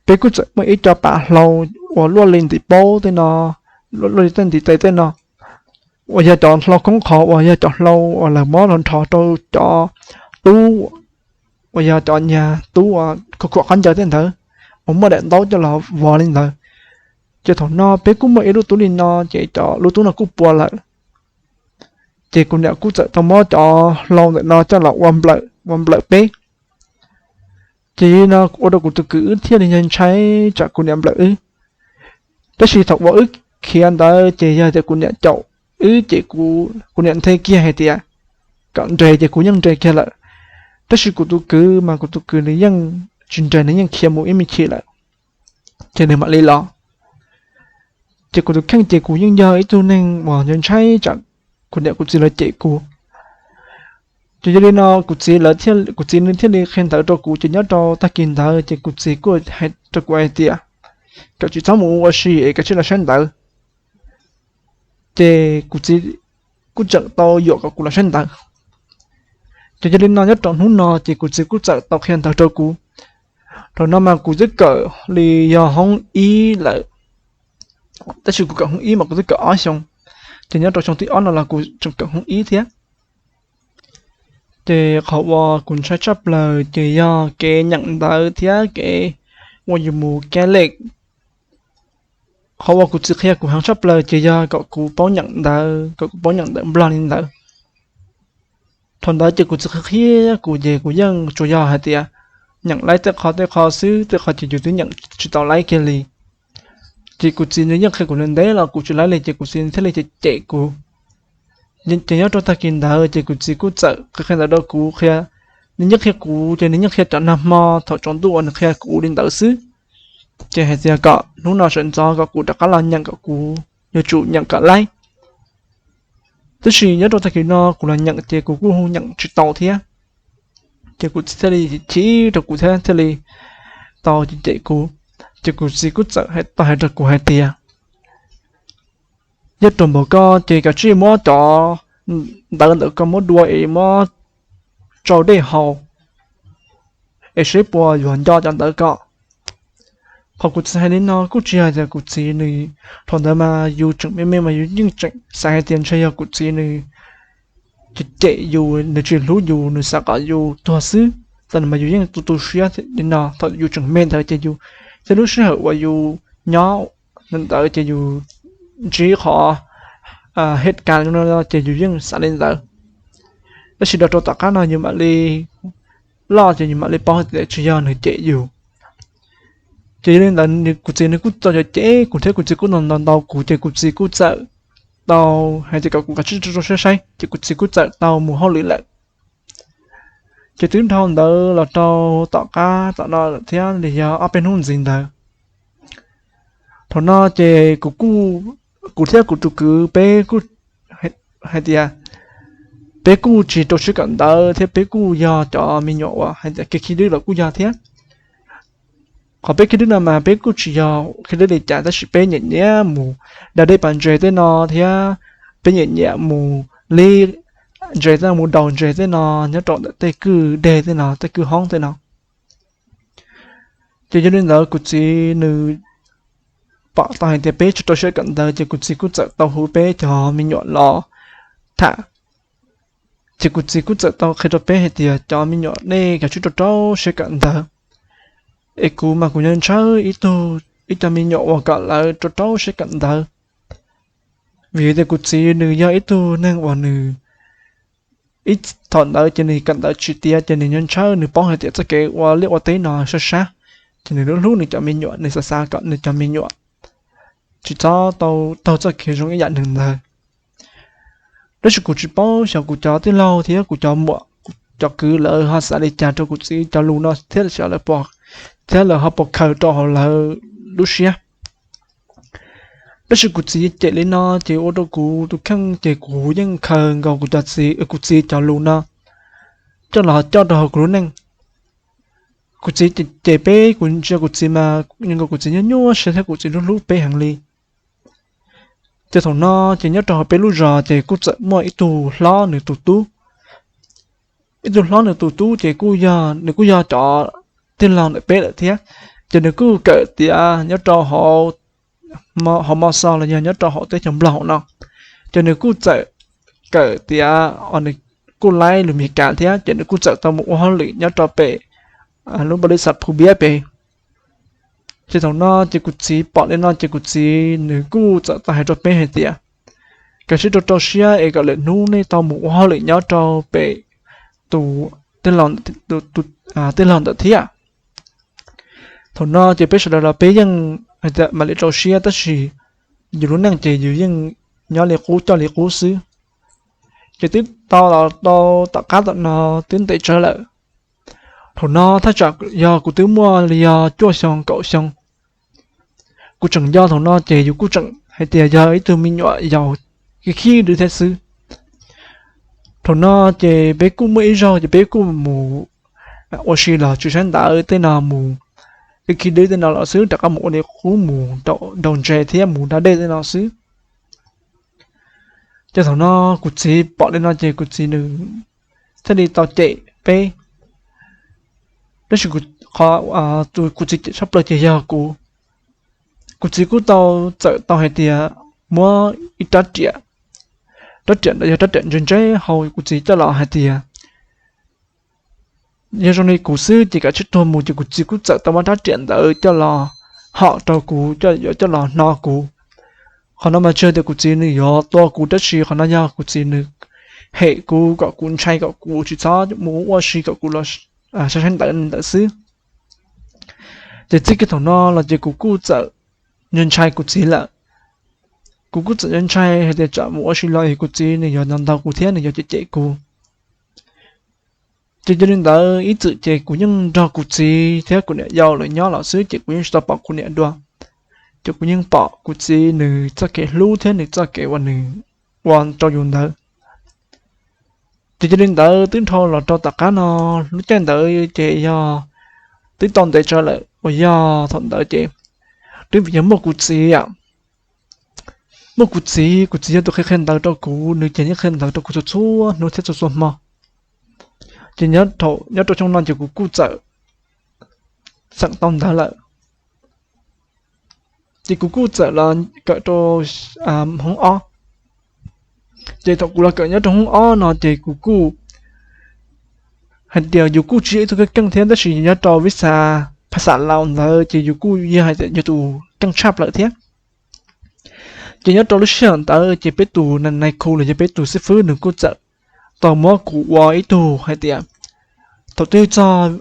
peb kuj txawm muaj ib co pas hlau uas luaj li ntiv paub tej no, luaj li tej ntiv tes tej no, uas yog cov hlau khoob qhov uas yog cov hlau uas lawv muab los nrho rau cov tub, uas yog cov nyuag tub uas khuam khuam qab ncaws tej ntawd, uas muaj daim ntaub coj los vov li ntawd. Ces thaum no peb kuj muaj ib lub tub li no, ces cov lub tub no kuj puas lawm. Ces kuv niam kuj txawm tau muab cov hlau ntawm no coj los ua nplawm, ua nplawm peb. Ces li no ua rau kuv tus kwv wb thiaj li ntshai tsam kuv niam nplawm wb. Tab sis thaum uas wb khiav ntawd ces yog tias kuv niam caum wb ces kuv niam nthe kiag hais tias kom nres ces kuv yeej nres kiag lawm. Tab sis kuv tus kwv mas kuv tus kwv nws yeej tsis nres, nws yeej khiav mus ib me chim lawm, ces nws mam li los. Ces kuv tus kheej ces kuv yeej yog ib tug neeg uas ntshai tsam kuv niam kuv txiv lawv cem kuv. Ces yog li no kuv txiv, kuv txiv nws thiaj li qhia ntawv rau kuv, ces nyob rau tag kis ntawd ces kuv txiv kuj hais rau kuv hais tias kom tsis txhob mus ua si es kav tsij los saib ntawv. Ces kuv txiv kuj tseem tau yuam kom kuv los saib ntawv. Ces yog li no nyob rau hnub no ces kuv txiv kuj txawm tau qhia ntawv rau kuv. Thaum no mas kuv twb kawm li yog hoob ib lawm, tab sis kuv kawm hoob ib mas kuv twb kawm ob xyoo, ces nyob rau xyoo thib ob no los kuv tseem kawm hoob ib thiab. Ces qhov uas kuv ntshai tshaj plaws ces yog kev nyeem ntawv thiab kev uas yus mus kab lej. Qhov uas kuv txiv qhia kuv heev tshaj plaws ces yog kom kuv paub nyeem ntawv, kom kuv paub nyeem ntawv Nplog li ntawd. Thaum ntawd ces kuv txiv qhia qhia kuv ces kuv yeej tsuas yog hais tias nyeem laib tej qho tej qho xwb, tej qho ces yus twb nyeem tsis tau laib kiag li. Ces kuv txiv nws yeej qhia kuv ntev los kuv tsis laib li ces kuv txiv thiaj li cem cem kuv. Ces nyob rau tag kis ntawd ces kuv txiv kuj txawm qhia qhia ntawv rau kuv, qhia, nws yeej qhia kuv ces nws yeej qhia cov nag hmo thaum tsaus ntuj uas nws qhia kuv li ntawd xwb. Ces hais tias kom hnub no sawv ntxov kom kuv rov qab los nyeem, kom kuv yuav tsum nyeem kom laib. Tab sis nyob rau tag kis no kuv los nyeem ces kuv kuj nyeem tsis tau thiab. Ces kuv txiv thiaj li chim rau kuv thiab thiaj li tau cem cem kuv. Ces kuv txiv kuj txawm tau hais rau kuv hais tias, yog rau npaum ko ces kav tsij muab cov ntawv ntawm ko muab dua es muab tsau dej haus es seb puas yuav nco cov ntawv ko. Qhov kuv txiv hais li no kuj tsis yog tias kuv txiv nws, thaum ntawd mas yus tseem me me mas yus yeej tseem xav hais tias ntshe yog kuv txiv nws cem yus, nws tsis hlub yus, nws xav kom yus tuag xwb. Thaum ntawd mas yus yeej tu tu siab li no, thaum yus tseem me ntawd ces yus, thiab lub sij hawm uas yus nyob ntawd ces yus ntsib qhov het kas no ces yus yeej xav li ntawd. Tab sis rau tom qab no yus mam li loj ces yus mam li paub tias tsis yog nws cem yus. Ces yog li ntawd kuv txiv nws kuj tau cem kuv thiab kuv txiv kuj ntaus ntaus kuv ces kuv txiv kuj txawm tau hais tias kom kuv kav tsij rau siab saib ces kuv txiv kuj txawm tau mus hauj lwm lawm. Ces twb dhau ntawd los rau tom qab tom no lawm thiab li yog ob peb hnub ntxiv ntawd. Thaum no ces kuv thiab kuv tus kwv peb kuj hais tias peb kuj tsis rau siab kawm ntawv thiab peb kuj yog cov me nyuam uas hais tias kev khib dwb los kuj yog thiab. Qhov peb khib dwb no mas peb kuj tsis yog khib dwb li cas, tab sis peb nyiam nyiam mus da dej pas ntses tej no thiab peb nyiam nyiam mus li ntses tej no, mus daus ntses tej no nyob rau ntawm tej kwj deg tej no, tej kwj hoob tej no. Ces yog li ntawd kuv txiv nws pom tau hais tias peb tsis rau siab kawm ntawv, ces kuv txiv kuj txawm tau hu peb cov me nyuam los tham. Ces kuv txiv kuj txawm tau qhia rau peb hais tias cov me nyuam nej kav tsij rau rau siab kawm ntawv, es kuv mas kuv ntshaw ntshaw ib tug, ib co me nyuam uas kom lawv rau rau siab kawm ntawv. Vim tias kuv txiv nws yog ib tug neeg uas nws ib thaum ntawd ces nws kawm ntawv tsis tiav, ces nws ntshaw ntshaw nws paub hais tias txoj kev ua liaj ua teb no sab sab, ces nws hlub hlub nws cov me nyuam, nws xav xav kom nws cov me nyuam tsis txhob tau taug txoj kev zoo ib yam nws ntawd. Tab sis kuv tsis paub xyov kuv cov tij laug thiab kuv cov muam, cov kwv lawv ho xav li cas rau kuv txiv cov lus no thiab xyov lawv puas, thiab lawv ho puas khaws rau hauv lawv lub siab. Tab sis kuv txiv cem li no ces ua rau kuv tus kheej ces kuv yeej khaws nkaus kuv cov txiv, kuv txiv cov lus no coj los coj rau hauv kuv lub neej. Kuv txiv cem peb, kuv ntsia kuv txiv mas nkaus kuv txiv nyuaj nyuaj siab thiab kuv txiv hlub hlub peb heev li. Ces thaum no ces nyob rau hauv peb lub zos ces kuj txawm muaj ib tug hlob nws tus tub. Ib tug hlob nws tus tub ces kuj yog, nws kuj yog cov tij laug ntawm peb lawm thiab. Ces nws kuj kawm tiav nyob rau hauv, hauv Mos Xos los yog nyob rau hauv teb chaws Nplog no. Ces nws kuj txawm kawm tiav, nws kuj laib lus Meskas thiab, ces nws kuj txawm tau mus ua hauj lwm nyob rau pem lub npau li xav phu biab pem. Ces thaum no ces kuv txiv pom li no ces kuv txiv nws kuj txawm tau hais rau peb hais tias, kav tsij rau rau siab es kom lwm hnub nej tau mus ua hauj lwm nyob rau pem tus tij laug ntawd thiab. Thaum no ces peb sawv daws los peb yeej hais tias mam li rau siab, tab sis yus lub neej ces yus yeej nyob li qub coj li qub xwb. Ces twb tau los tau tom qab tom no twb ntev tsawv lawm. Thaum no thaj tsam yog kuv twb muaj li yog cuaj xyoo kaum xyoo. Kuv tseem nco thaum no ces yus kuj tseem hais tias yog ib tug me nyuam yaus khib khib dwb thiab xwb. Thaum no ces peb kuj muaj ib zaug ces peb kuj mus ua si los tsis saib ntawv tej no mus khib khib dwb tej no los xwb, rov qab mus ua li qub mus daus ntses thiab mus da dej tej no xwb. Ces thaum no kuv txiv pom li no ces kuv txiv nws thiaj li tau cem peb. Tab sis qhov kuv txiv cem tshaj plaws ces yog kuv, kuv txiv kuj tau txawm tau hais tias muab ib rab riam, rab riam ntawd yog rab riam ntse ntse hau kuv txiv coj los hais tias yog zoo li kuv xwb ces kav tsij tuag mus, ces kuv txiv kuj txawm tau muab rab riam ntawd coj los hom rau kuv, coj yuav coj los hno kuv. Qhov no mas tsis yog tias kuv txiv nws yuav tua kuv, tab sis qhov no yog kuv txiv nws hem kuv kom kuv ntshai kom kuv tsis txhob mus ua si kom kuv los saib saib ntawv ntawd xwb. Ces txij kiag thaum no los ces kuv kuj txawm ntshai kuv txiv lawm. Kuv kuj txawm ntshai hais tias tsam mus ua si los kuv txiv nws yuav ntaus ntaus kuv thiab nws yuav cem cem kuv. Ces yog li ntawd ib txwm ces kuv yeej nrog kuv txiv thiab kuv niam yau lawv nyob los xwb ces kuv yeej tsis tau pom kuv niam dua. Ces kuv yeej pom kuv txiv nws txoj kev hlub thiab nws txoj kev uas nws ua rau yus ntawd. Ces yog li ntawd twb dhau los rau tom qab no, lub caij ntawd ces yog twb tau ntev tsawv lawm uas yog thaum ntawd ces twb vim yog muaj kuv txiv, muaj kuv txiv, kuv txiv yog tus qhia qhia ntawv rau kuv, nws ces yeej qhia ntawv rau kuv txhua txhua hnub thiab txhua txhua hmo. Ces nyob rau xyoo no ces kuv kuj txawm xeem tau ntawv lawm. Ces kuv kuj txawm los kawm rau hoob ob. Ces thaum kuv los kawm nyob rau hoob ob no ces kuv kuj hais tias yus kuj tsis yog ib tug keej keej thiab, tab sis nyob rau vib xa phas xam laus ntawd ces yus kuj yog hais tias yog tus keej tshaj plaws thiab. Ces nyob rau lub sij hawm ntawd ces peb tus nais khu los yog peb tus xib fwb nws kuj txawm tau muab kuv ua ib tug hais tias thaum twg txog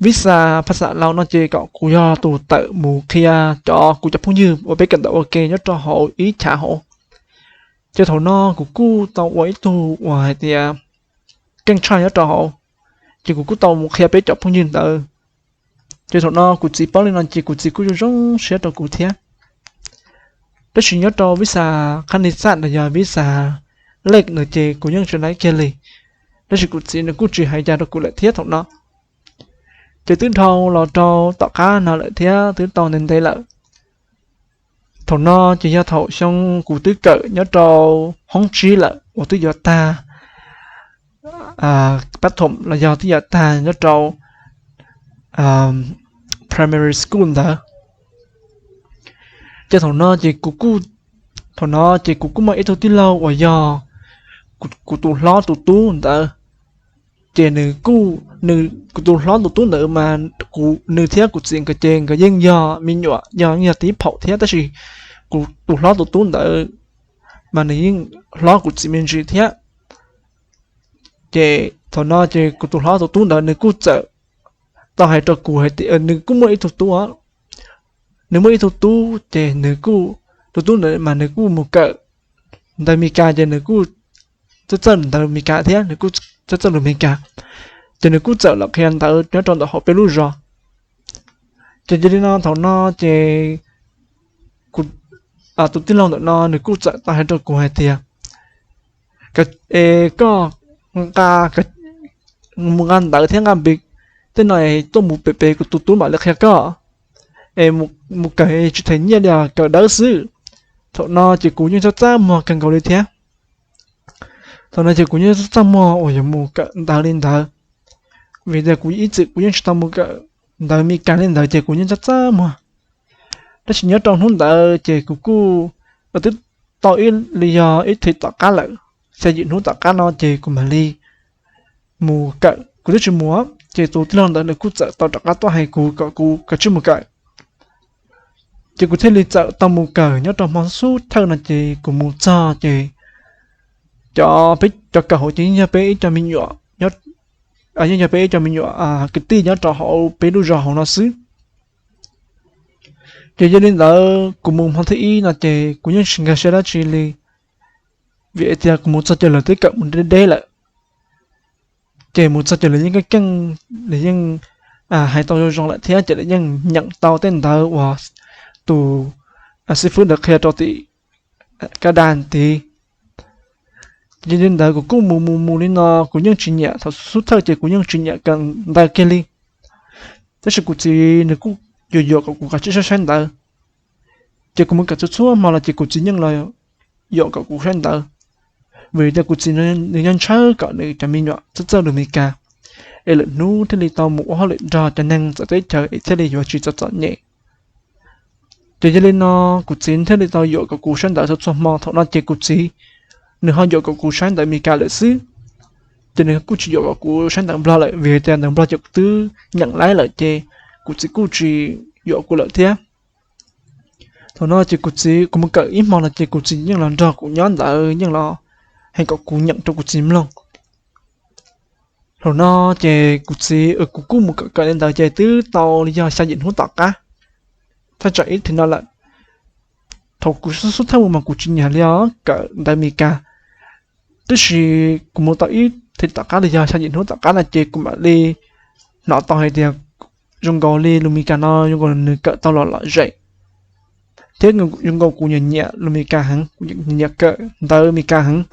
vib xa phas xam laus no ces kom kuv yog tus tawm mus qhia cov kuv cov phooj ywg uas peb kawm ntawv ua ke nyob rau hauv ib chav hauv. Ces thaum no kuv kuj tau ua ib tug uas hais tias keej tshaj nyob rau hauv, ces kuv kuj tau mus qhia peb cov phooj ywg ntawd. Ces thaum no kuv txiv paub li no ces kuv txiv kuj zoo zoo siab rau kuv thiab. Tab sis nyob rau vib xa khab ni xaj los yog vib xa lej no ces kuv yeej tsis laib kiag li. Tab sis kuv txiv nws kuj tsis hais cas rau kuv lawm thiab thaum no. Ces twb dhau los rau tom qab no lawm thiab twb tau ntev ntev lawm. Thaum no ces yog thaum xyoo kuv twb kawm nyob rau hoob tsib lawm uas twb yuav tag pab thoom los yog twb yuav tag nyob rau primary school ntawd. Ces thaum no ces kuv kuj, thaum no ces kuv kuj muaj ib tug tij laug uas yog kuv tus hlob tus tub ntawd. Ces nws kuj, nws, kuv tus hlob tus tub ntawd mas nws thiab kuv txiv nkawd ces nkawd yeej yog me nyuam, yog yeej yog tib phaum thiab, tab sis kuv tus hlob tus tub ntawd mas nws yeej hlob kuv txiv me ntsis thiab. Ces thaum no ces kuv tus hlob tus tub ntawd nws kuj txawm tau hais rau kuv hais tias nws kuj muaj ib tug tub, nws muaj ib tug tub ces nws kuj, tus tub ntawd mas nws kuj mus kawm ntawv Meskas ces nws kuj txawj txawj ntawv Meskas thiab, nws kuj txawj txawj lus Meskas. Ces nws kuj txawm los qhia ntawv nyob rau ntawm hauv peb lub zos. Ces yog li no thaum no ces tus tij laug ntawm no nws kuj txawm tau hais rau kuv hais tias, es koj nqa, mus nqa ntawv thiab nqa npe tej no tuaj mus pem pem kuv tus tub mam li qhia koj. Es mus kawm tsis them nyiaj li os, kawm dawb xwb. Thaum no ces kuv yeej txaj txaj muag kawg nkaus li thiab. Thaum no ces kuv yeej txaj txaj muag uas yuav mus kawm ntawv li ntawd, vim tias kuv ib txwm kuv yeej tsis tau mus kawm ntawv Meskas li ntawd ces kuv yeej txaj txaj muag. Tab sis nyob rau hnub ntawd ces kuv kuj twb tau ib li yog ib thim tom qab lawm, xya yim hnub tom qab no ces kuv mam li mus kawm. Kuv twb tsis mus, ces tus tij laug ntawd nws kuj txawm tau rov qab tuaj hais kuv kom kuv kav tsij mus kawm. Ces kuv thiaj li txawm tau mus kawm. Nyob rau hmo xub thawj no ces kuv mus txog ces cov, peb cov kawm hauv ces yeej yog peb ib co me nyuam, yeej yog peb ib co me nyuam kwv tij nyob rau hauv peb lub zos hauv no xwb. Ces yog li ntawd kuv mus hmo thib ib no ces kuv yeej tsis nkag siab dab tsi li, vim tias kuv mus txog ces lawv twb kawm mus deb deb lawm. Ces mus txog ces lawv yeej keej keej, lawv yeej hais tau zoo zoo lawm thiab ces lawv yeej nyeem tau tej ntawv uas tus xib fwb ntawd qhia rau tim kaj daj tid. Ces yog li ntawd kuv kuj mus mus mus li no, kuv yeej tsis nyiam, thaum xub thawj ces kuv yeej tsis nyiam kawm ntawv kiag li. Tab sis kuv txiv nws kuj yuam yuam kom kuv kav tsij saib saib ntawv. Ces kuv mus kawm txhua txhua hmo los ces kuv txiv yeej los yuam kom kuv saib ntawv, vim tias kuv txiv nws yeej ntshaw kom nws cov me nyuam txawj txawj lus Meskas, es lwm hnub thiaj li tau mus ua hauj lwm nrog cov neeg txawv teb chaws es thiaj li yuav tsis txom txom nyem. Ces yog li no kuv txiv thiaj li tau yuam kom kuv saib ntawv txhua txhua hmo. Thaum no ces kuv txiv nws ho yuam kom kuv saib ntawv Meskas lawm xwb, ces nws kuj tsis yuam kom kuv saib ntawv Nplog lawm, vim tias ntawv Nplog ces kuv twb nyeem laib lawm ces kuv txiv kuj tsis yuam kuv lawm thiab. Thaum no ces kuv txiv, kuv mus kawm ib hmo no ces kuv txiv yeej los nrog kuv nyob ntawd, yeej los hais kom kuv nyeem rau kuv txiv mloog. Thaum no ces kuv txiv, kuv kuj mus kawm kawm li ntawd ces twb tau li yog xya yim hnub tom qab, thaj tsam ib thim no lawm. Thaum kuv xub xub thawj mus mas kuv tsis nyiam li os kawm ntawv Meskas, tab sis kuv mus tau ib thim tom qab los yog xya yim hnub tom qab no ces kuv mam li hnov tau hais tias zoo nkaus li lus Meskas no zoo nkaus nws kawm tau los lom zem, thiab zoo nkaus kuv nyiam nyiam lus Meskas heev, kuv nyiam kawm ntawv Meskas heev.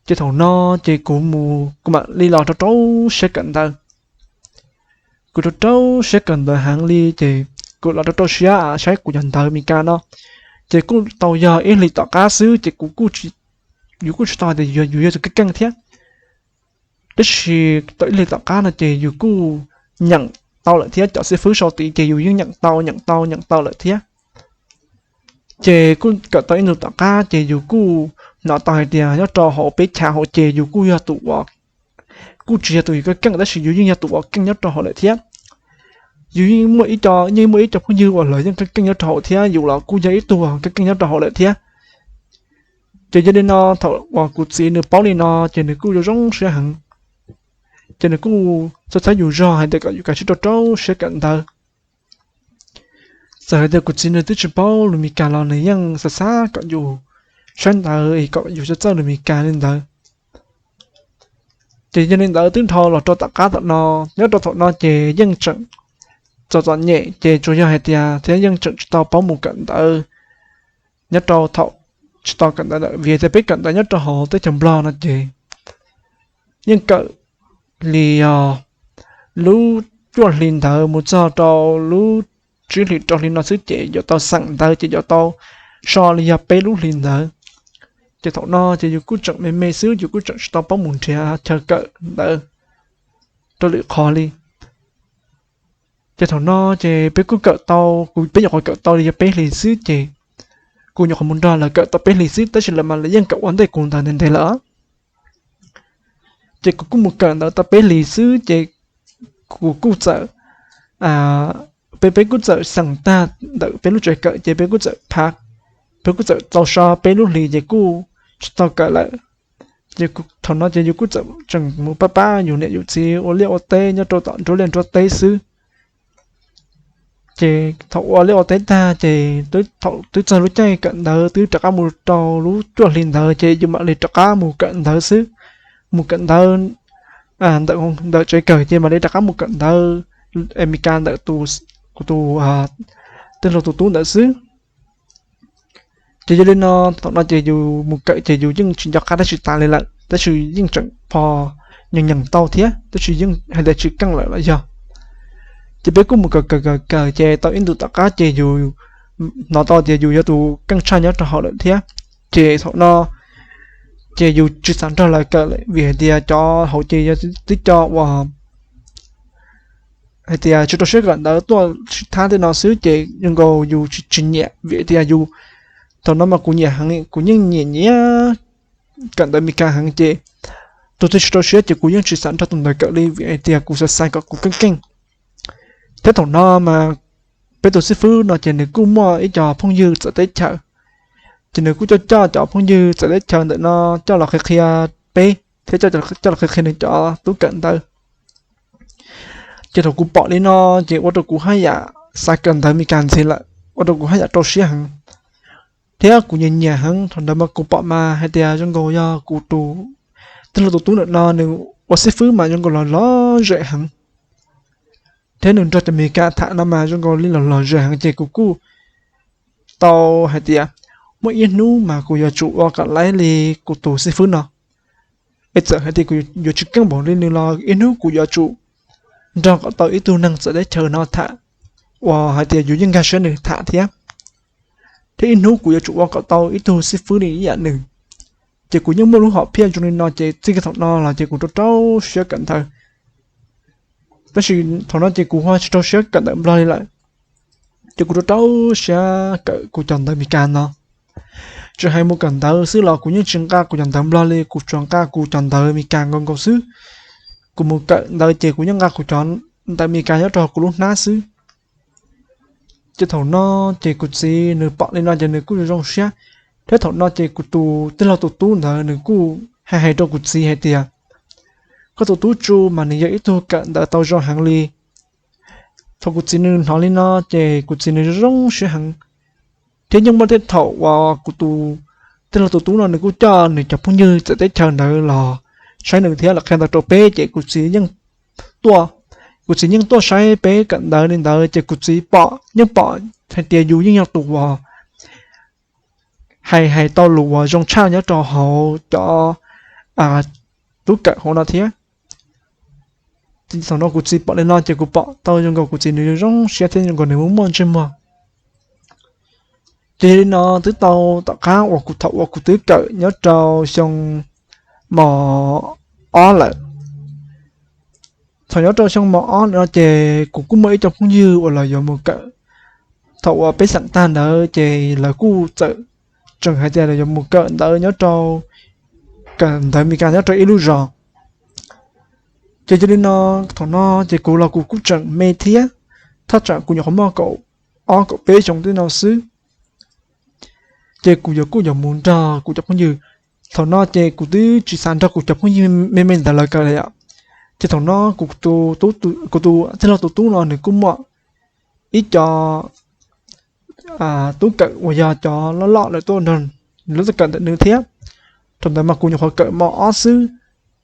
Ces thaum no ces kuv mus kuv mam li los rau rau siab kawm ntawv. Kuv rau rau siab kawm ntawv heev li ces kuv los rau rau siab saib kuv cov ntawv Meskas no. Ces kuj tau yog ib hlis tom qab xwb ces kuv, yus kuj tsis tau hais tias yus yog tus keej keej thiab. Tab sis tau ib hlis tom qab no ces yus kuj nyeem tau lawm thiab, cov xib fwb sau tid ces yus yeej nyeem tau nyeem tau nyeem tau lawm thiab. Ces kuj kawm tau ib ntus tom qab ces yus kuj hnov tau hais tias nyob rau hauv peb chav hauv ces yus kuj yog tus uas, kuj tsis yog tus yus keej keej tab sis yus yeej yog tus uas keej nyob rau hauv lawm thiab. Yus yeej muaj ib co, yeej muaj ib co phooj ywg uas lawv yeej keej keej nyob rau hauv thiab yus los kuj yog ib tug keej keej nyob rau hauv lawm thiab. Ces yog li no thaum uas kuv txiv nws paub li no ces nws kuj zoo zoo siab heev. Ces nws kuj txhawb txhawb yus zog hais tias kom yus kav tsij rau rau siab kawm ntawv. Txawm hais tias kuv txiv nws twb tsis paub lus Meskas los nws yeej xav xav kom yus saib ntawv es kom yus txawj txawj lus Meskas li ntawd. Ces yog li ntawd twb dhau los rau tom qab tom no, nyob rau thaum no ces yeej tseem txom txom nyem ces tsuas yog hais tias thiab yeej tseem tsis tau paub mus kawm ntawv nyob rau thaum tsis tau kawm ntawv lawm, vim tias peb kawm ntawv nyob rau hauv teb chaws Nplog no ces yeej kawm li os lub cuaj hlis ntawd mus txog rau lub tsib hlis rau hli no xwb ces yuav tau xeem ntawv ces yuav tau so li yog peb lub hlis ntawd. Ces thaum no ces yus kuj tseem me me xwb, yus kuj tseem tsis tau paub mus nrhiav chaw kawm ntawv rau lwm qhov li. Ces thaum no ces peb kuj kawm tau, kuv peb nyuam qhuav kawm tau li yog peb hlis xwb ces kuv nyuam qhuav mus nrog lawv kawm tau peb hlis xwb, tab sis lawv mas lawv yeej kawm ua ntej kuv ntawd ntev ntev lawm. Ces kuv kuj mus kawm ntawv tau peb hlis xwb ces kuv kuj txawm, peb peb kuj txawm xeem tag ntawm peb lub tsev kawm ces peb kuj txawm phav, peb kuj txawm tau so peb lub hlis ces kuj tsis tau kawm lawm. Ces thaum no ces yus kuj txawm tseem mus pab pab yus niam yus txiv ua liaj ua teb nyob rau tom nruab liaj nruab teb xwb. Ces thaum ua liaj ua teb tag ces twb txog lub caij kawm ntawv twb rov qab mus rau lub cuaj hli ntawd ces yus mam li rov qab mus kawm ntawv xwb. Mus kawm ntawv ntawm tsev kawm ces mam li rov qab mus kawm ntawv Amelikas ntawm kuv tus tij laug tus tub ntawd xwb. Ces yog li no, thaum no ces yus mus kawm ces yus yeej tsis nco qab dab tsi tas li lawm, tab sis yeej tseem pho nyeem nyeem tau thiab, tab sis yeej hais tias tsis keej lawm los yog. Ces peb kuj mus kawm kawm kawm kawm ces tau ib ntus tom qab ces yus hnov tau tias yus yog tus keej tshaj nyob rau hauv lawm thiab. Ces thaum no ces yus tsis xav nrog lawv kawm lawm vim hais tias cov hauv ces yog twb cov uas hais tias tsis rau siab kawm ntawv tuaj sib thab tej no xwb ces zoo nkaus yus tsis nyiam vim tias yus, thaum no mas kuv nyiam heev, kuv yeej nyiam nyiam kawm ntawv Amelikas heev ces tus twg tsis rau siab ces kuv yeej tsis xav nrog tus ntawd kawm li vim hais tias kuv xav xav kom kuv keej keej. Thiab thaum no mas peb tus xib fwb no ces nws kuj muaj ib co phooj ywg txawv teb chaws, ces nws kuj coj coj cov phooj ywg txawv teb chaws ntawm no coj los qhia qhia peb thiab coj los qhia qhia nws cov tub kawm ntawv. Ces thaum kuv pom li no ces ua rau kuv haj yam xav kawm ntawv Amelikas ntxiv lawm, ua rau kuv haj yam rau siab heev thiab kuv nyiam nyiam heev. Thaum ntawd mas kuv pom mas hais tias zoo nkaus yog kuv tus tij laug tus tub ntawm no nws ua xib fwb mas zoo nkaus los lom zem heev, thiab nws nrog cov Amelikas tham no mas zoo nkaus li los lom zem heev ces kuv kuj tau hais tias muaj ib hnub mas kuv yuav tsum ua kom laib li kuv tus xib fwb no. Es txawm hais tias kuv yuav tsis keej npaum li nws los ib hnub kuv yuav tsum nrog kom tau ib tug neeg txawv teb chaws no tham uas hais tias yus yeej nkag siab nws tham thiab. Thiab ib hnub kuv yuav tsum ua kom tau ib tug xib fwb li ib yam nws. Ces kuv yeej muaj lub hom phiaj zoo li no ces txij kiag thaum no los ces kuv rau rau siab kawm ntawv. Tab sis thaum no ces kuv ho tsis rau siab kawm ntawv Nplog li lawm, ces kuv rau rau siab kawm kuv cov ntawv Amelikas no. Tsis hais mus kawm ntawv xwb los kuv yeej tsis nqa kuv cov ntawv Nplog li, kuv tsuas nqa kuv cov ntawv Amelikas nkaus nkaus xwb. Kuv mus kawm ntawv ces kuv yeej nqa kuv cov ntawv Amelikas nyob rau kuv lub hnab xwb. Ces thaum no ces kuv txiv nws pom li no ces nws kuj zoo siab. Thiab thaum no ces kuv tus tij laug tus tub ntawd nws kuj hais hais rau kuv txiv hais tias, koj tus tub Tsu mas nws yog ib tug kawm ntawv tau zoo heev li. Thaum kuv txiv nws hnov li no ces kuv txiv nws zoo siab heev. Thiab yeej muaj tej thaum uas kuv tus tij laug tus tub no nws kuj coj nws cov phooj ywg txawv teb chaws ntawd los saib nws thiab los qhia ntawv rau peb ces kuv txiv yeej tuaj, kuv txiv yeej tuaj saib peb kawm ntawv li ntawd ces kuv txiv pom yeej pom hais tias yus yeej yog tus uas hais hais tau lus uas zoo tshaj nyob rau hauv cov tub kawm hauv no thiab. Thaum no kuv txiv pom li no ces kuv pom tau zoo nkaus kuv txiv nws zoo siab thiab zoo nkaus nws muaj muaj ntsej muag. Ces yog li no twb tau tom qab uas kuv thaum uas kuv twb kawm nyob rau xyoo mos ob lawm. Thaum nyob rau xyoo mos ob no ces kuv kuj muaj ib co phooj ywg uas los yuav mus kawm. Thaum uas peb xeem tag ntawd ces lawv kuj txawm tseem hais tias lawv yuav mus kawm ntawv nyob rau, kawm ntawv Amelikas nyob rau ib lub zos. Ces yog li no thaum no ces kuv los kuv kuj tseem me thiab, thaj tsam kuv nyuam qhuav muaj kaum ob kaum peb xyoo tej no xwb. Ces kuv yuav kuj yuav mus nrog kuv cov phooj ywg. Thaum no ces kuv twb tsis xav nrog kuv cov phooj ywg me me ntawd lawv kawm li os. Ces thaum no kuv tus, kuv tus tij laug tus tub no nws kuj muaj ib co tub kawm uas yog cov loj loj lawm tuaj nrog nws lub tuaj kawm ntawm nws thiab. Thaum ntawd mas kuv nyuam qhuav kawm mos ob xwb,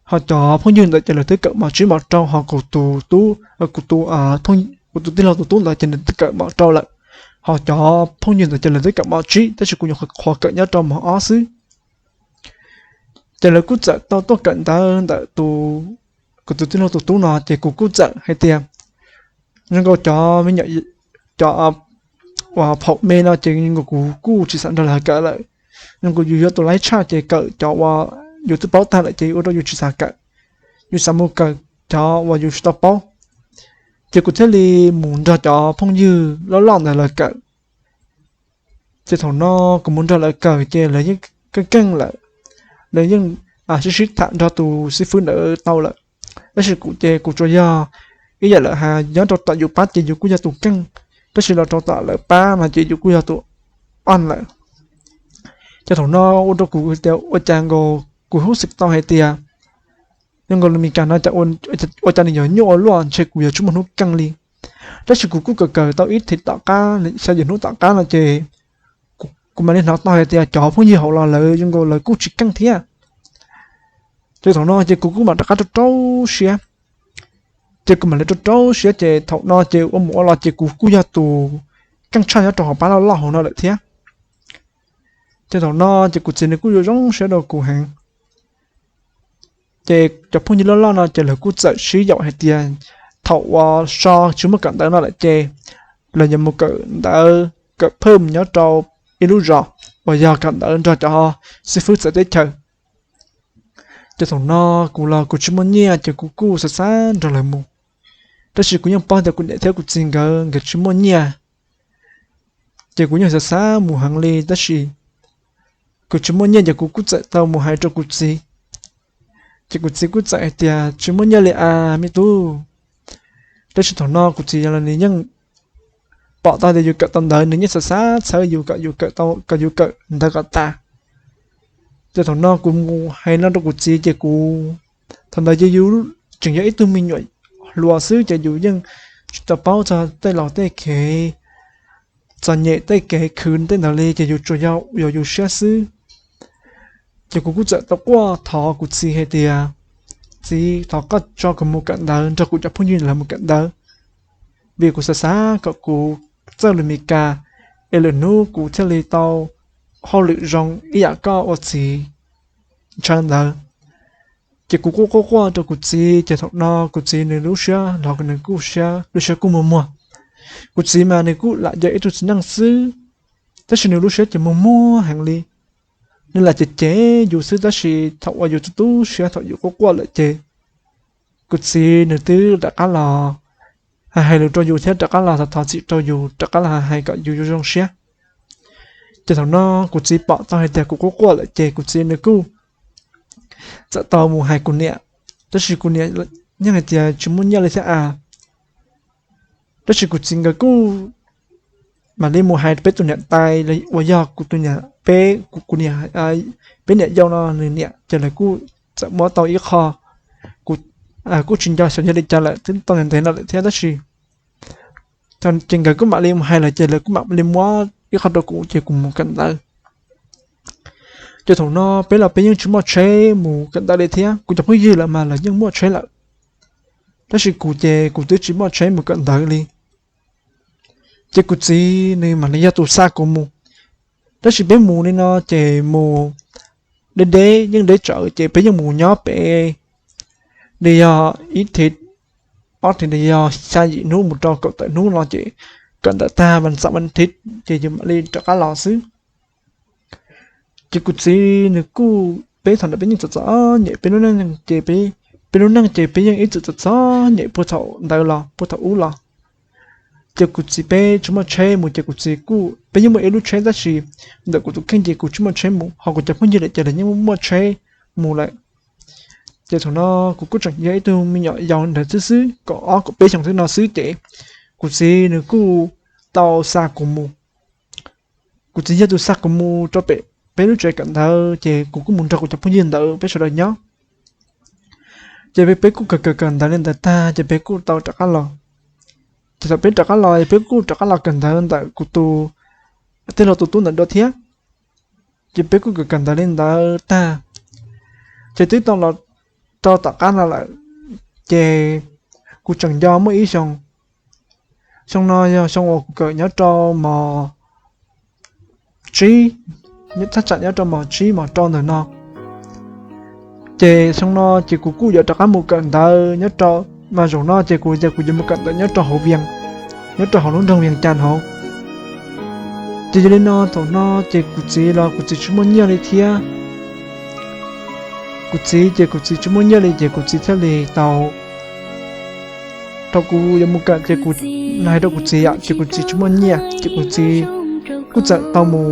ho cov phooj ywg ntawd ces lawv twb kawm mos tsib mos rau, ho kuv tus tub, kuv tus, kuv tus tij laug tus tub ntawd ces nws twb kawm mos rau lawm, ho cov phooj ywg ntawd ces lawv twb kawm mos tsib tab sis kuv nyuam qhuav kawm nyob rau mos ob xwb. Ces lawv kuj txawm tau tuaj kawm ntawv ntawm tus, kuv tus tij laug tus tub no ces kuv kuj txawm hais tias Zoo nkaus cov me nyuam, cov uas phaum me no ces zoo nkaus kuv kuj tsis xav nrog lawv kawm lawm. Zoo nkaus yus yuav tus laib tshaj ces kawm cov uas yus twb paub tag lawm ces ua rau yus tsis xav kawm, yus xav mus kawm cov uas yus tsis tau paub. Ces kuv thiaj li mus nrog cov phooj ywg loj loj ntawd lawv kawm. Ces thaum no kuv mus nrog lawv kawm ces lawv yeej keej keej lawm, lawv yeej sib sib tham nrog tus xib fwb ntawd tau lawm. Tab sis kuv ces kuv tsuas yog ib yam lawv hais nyob rau tom yus pab ces yus kuj yog tus keej, tab sis los rau tom lawv pab no ces yus kuj yog tus oj lawm. Ces thaum no ua rau kuv tias ua cas nkaus kuv hnov xwm tau hais tias zoo nkaus lus Mis Kas no ua cas nws yuav nyuaj ua luaj, ntshe kuv yuav tsis muaj hnub keej li. Tab sis kuv kuj kawm kawm tau ib thim tom qab, xya yim hnub tom qab no ces kuv mam li hnov tau hais tias cov phooj ywg hauv los lawv zoo nkaus lawv kuj tsis keej thiab. Ces thaum no ces kuv kuj mam rov qab rau rau siab. Ces kuv mam li rau rau siab ces thaum no ces ua mus ua los ces kuv kuj yog tus keej tshaj nyob rau hauv pab loj loj hauv no lawm thiab. Ces thaum no ces kuv txiv nws kuj yuav zoo siab rau kuv heev. Ces cov phooj ywg loj loj no ces lawv kuj txawm sib yaum hais tias thaum uas so tsis muaj kawm ntawv no lawm ces lawv yuav mus kawm ntawv kawm phwm nyob rau ib lub zos uas yog kawm ntawv nrog cov xib fwb txawv teb chaws. Ces thaum no kuv los kuv tsis muaj nyiaj ces kuv kuj xav xav nrog lawv mus, tab sis kuv yeej paub tias kuv niam thiab kuv txiv nkawd nkawd tsis muaj nyiaj. Ces kuv yeej xav xav mus heev li tab sis kuv tsis muaj nyiaj ces kuv kuj txawm tau mus hais rau kuv txiv. Ces kuv txiv kuj txawm hais tias tsis muaj nyiaj li as me tub. Tab sis thaum no kuv txiv los nws yeej pom tau tias yus kawm tau ntawv nws yeej xav xav txhawb yus kom yus kawm tau, kom yus kawm ntawv kom tas. Ces thaum no kuv mus hais no rau kuv txiv ces kuv, thaum ntawd ces yus tseem yog ib tug me nyuam hluas xwb ces yus yeej tsis tau paub txog tej laus tej kev txom nyem tej kev khwv tej ntawd li ces yus tsuas yog yus siab xwb. Ces kuv kuj txawm tau quaj thov kuv txiv hais tias txiv thov koj tso kuv mus kawm ntawv nrog kuv cov phooj ywg lawv mus kawm ntawv, vim kuv xav xav kom kuv txawj lus Mis Kas es lwm hnub kuv thiaj li tau hauj lwm zoo ib yam koj ua txiv ntshaw ntawd. Ces kuv kuj quaj quaj rau kuv txiv ces thaum no kuv txiv nws lub siab los nws kuj siab, lub siab kuj muag muag. Kuv txiv mas nws kuj lam yog ib tug txiv neej xwb, tab sis nws lub siab ces muag muag heev li. Nws lam cem cem yus xwb tab sis thaum uas yus tu tu siab thaum yus quaj quaj lawm ces kuv txiv nws twb rov qab los hais hais lus rau yus thiab rov qab los thov txim rau yus, rov qab los hais hais kom yus zoo zoo siab. Ces thaum no kuv txiv pom tau hais tias kuv quaj quaj lawm ces kuv txiv nws kuj txawm tau mus hais kuv niam, tab sis kuv niam yeej hais tias tsis muaj nyiaj li thiab as. Tab sis kuv txiv nkawd kuj mam li mus hais peb tus niam tais uas yog kuv tus niam, peb, kuv niam, peb niam yau no nws niam ces lawv kuj txawm muab tau ib qho, kuv kuj tsis nco xyov yog li cas lawm twb tau ntev ntev no lawm thiab tab sis ces nkawd kuj mam li mus hais lawm ces lawv kuj mam li muab ib qho rau kuv ces kuv mus kawm ntawv. Ces thaum no peb los peb yeej tsis muaj tsheb mus kawm ntawv li thiab, kuv cov phooj ywg lawm mas lawv yeej muaj tsheb lawm, tab sis kuv ces kuv twb tsis muaj tsheb mus kawm ntawv li. Ces kuv txiv nws mam li yog tus xa kuv mus, tab sis peb mus li no ces mus deb deb yeej deb tsawv ces peb yeej mus nyob pem li yog ib thiv, ob thiv li yog xya yim hnub mus rau kaum tawm hnub no ces kawm ntawv tag vas xaum vas thiv ces yus mam li rov qab los xwb. Ces kuv txiv nws kuj, peb thaum ntawd peb yeej txom txom nyem, peb lub neej ces, peb lub neej ces peb yeej ib txwm txom txom nyem puag thaum ntawd los puag thaum ub los. Ces kuv txiv peb tsis muaj tsheb mus ces kuv txiv kuj, peb yeej muaj ib lub tsheb tab sis ntawm kuv tus kheej ces kuv tsis muaj tsheb mus, ho kuv cov phooj ywg lawm ces lawv yeej muaj tsheb mus lawm. Ces thaum no kuv kuj tseem yog ib tug me nyuam yaus ntawd xwb xwb, kaum ob kaum peb xyoo xwb no xwb ces kuv txiv nws kuj tau xa kuv mus. Kuv txiv yog tus xa kuv mus rau pem peb lub tsev kawm ntawv ces kuv kuj mus nrog kuv cov phooj ywg ntawd peb sawv daws nyob. Ces peb kuj kawm kawm kawm ntawv li ntawd tag ces peb kuj tau rov qab los. Ces thaum peb rov qab los peb kuj rov qab los kawm ntawv ntawm kuv tus tij laug tus tub ntawd dua thiab. Ces peb kuj kawm kawm ntawv li ntawd tag, ces twb tau los rau tom qab no lawm. Ces kuv tseem nco muaj ib xyoo, xyoo no yog xyoo uas kuv kawm nyob rau mos tsib, thaj tsam nyob rau mos tsib mos rau ntawm no. Ces xyoo no ces kuv kuj yuav rov qab mus kawm ntawv nyob rau, mas zaum no ces kuv tias kuv yuav mus kawm ntawv nyob rau hauv Vias. nyob rau hauv lub nroog Vias Cas hauv. Ces yog li no thaum no ces kuv txiv los kuv txiv tsis muaj nyiaj li thiab. Kuv txiv ces kuv txiv tsis muaj nyiaj li ces kuv txiv thiaj li tau rau kuv yuav mus kawm ces kuv hais rau kuv txiv yom, ces kuv txiv tsis muaj nyiaj ces kuv txiv kuj txawm tau mus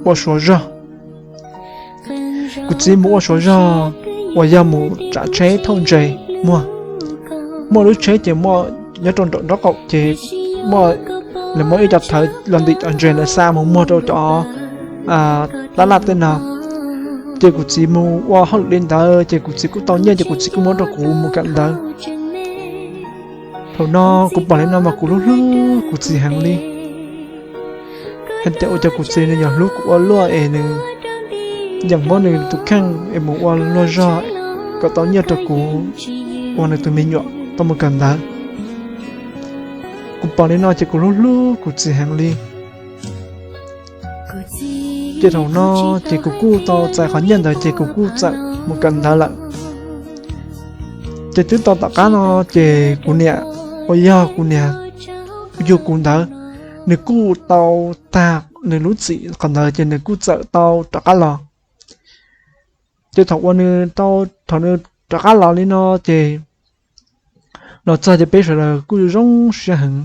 ua suav zog. Kuv txiv mus ua suav zog uas yog mus tsav tsheb thauj ntses muag. Muaj lub tsheb ces muaj nyob rau nraum nraub qaum ces muaj, lawv muab ib co thawv los ntim cov ntses ntawd xa mus muag rau cov tab laj tej no. Ces kuv txiv mus ua hauj lwm li ntawd ces kuv txiv kuj tau nyiaj ces kuv txiv kuj muab rau kuv mus kawm ntawv. Thaum no kuv pom li no mas kuv hlub hlub kuv txiv heev li. Hais tias ua cas kuv txiv nws yuav hlub kuv ua luaj es nws yeem muab nws tus kheej es mus ua luag zog kom tau nyiaj rau kuv ua nws tus me nyuam tau mus kawm ntawv. Kuv pom li no ces kuv hlub hlub kuv txiv heev li. Ces thaum no ces kuv kuj tau txais qhov nyiaj ntawd ces kuv kuj txawm mus kawm ntawv lawm. Ces twb tau tom qab no ces kuv niam uas yog kuv niam yug kuv ntawd, nws kuj tau tag nws lub txim qhov ntawd ces nws kuj txawm tau rov qab los. Ces thaum uas nws tau, thaum nws rov qab los li no ces los txog ces peb sawv daws kuj zoo siab heev.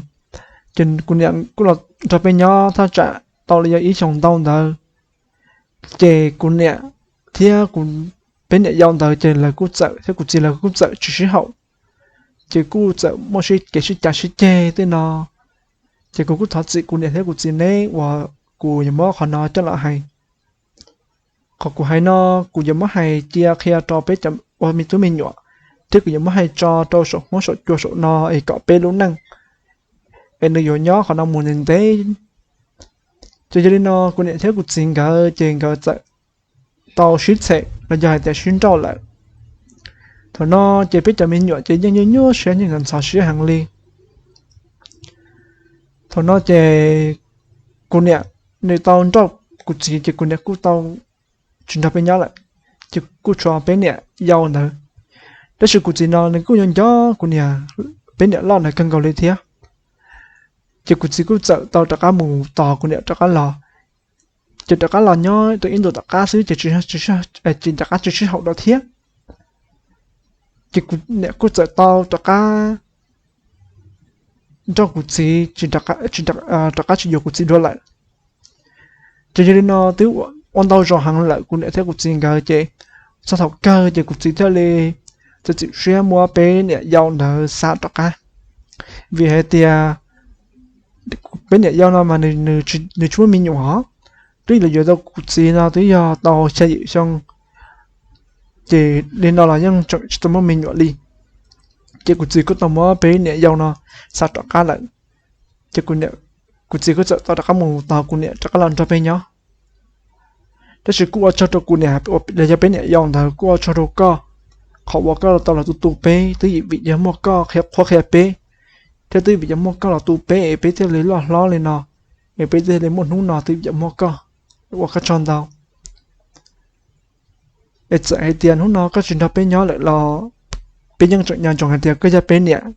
Ces kuv niam kuj los nrog peb nyob thaj tsam tau li yog ib xyoos ntau ntawd. Ces kuv niam thiab kuv, peb niam yau ntawd ces lawv kuj txawm thiab kuv txiv lawv kuj txawm tsis sib haum. Ces kuj txawm muaj kev sib cav sib ceg tej no. Ces kuv kuj thov txim kuv niam thiab kuv txiv neb uas kuv yuav muab qhov no coj los hais. Qhov kuv hais no kuv yuav muab hais cia qhia rau peb cov ua me tub me nyuam, thiab kuv yuav muab hais tso rau saum huab saum cua saum no es kom peb lub neej es nws yuav nyob qhov no mus ntev ntev. Ces yog li no kuv niam thiab kuv txiv nkawd ces nkawd txawm tau sib txhem los yog hais tias sib nrauj lawm. Thaum no ces peb cov me nyuam ces yeej nyuaj nyuaj siab yeej ntxhov siab heev li. Thaum no ces kuv niam nws tau nrauj kuv txiv ces kuv niam kuj tau tsis nrog peb nyob lawm, ces kuj tshuav peb niam yau ntawd. Tab sis kuv txiv no nws kuj nco nco kuv niam, peb niam loj ntawd kawg nkaus li thiab. Ces kuv txiv kuj txawm tau rov qab mus tos kuv niam rov qab los. Ces rov qab los nyob rau ib ntus tom qab xwb ces tsis, tsis, tsis rov qab tsis sib haum dua thiab. Ces kuv niam kuj txawm tau rov qab nrauj kuv txiv, tsis, rov qab tsis yuav kuv txiv dua lawm. Ces yog li no twb ua ntau zaus heev lawm kuv niam thiab kuv txiv nkawd ces txog thaum kawg ces kuv txiv thiaj li txiav txim siab muab peb niam yau ntawd xa rov qab. Vim hais tias peb niam yau no mas nws tsis muaj me nyuam os. Twb los yuav tau kuv txiv no twb yog tau xya yim xyoo, ces li no los yeej tseem tsis tau muaj me nyuam li. Ces kuv txiv kuj tau muab peb niam yau no xa rov qab lawm. Ces kuv txiv kuj txawm tau rov qab mus tos kuv niam rov qab los nrog peb nyob. Tab sis kuj ua tsaug rau kuv niam, los yog peb niam yau ntawd kuj ua tsaug rau koj, qhov uas koj tau los tu tu peb, twb vim yog muaj koj qhuab qhia peb, thiab twb vim yog muaj koj los tu peb es peb thiaj li loj hlob li no, es peb thiaj li muaj hnub no twb vim yog muaj koj, ua koj tsaug ntau. Es txawm hais tias hnub no koj tsis nrog peb nyob lawm los peb yeej tseem nco ntsoov hais tias koj yog peb niam.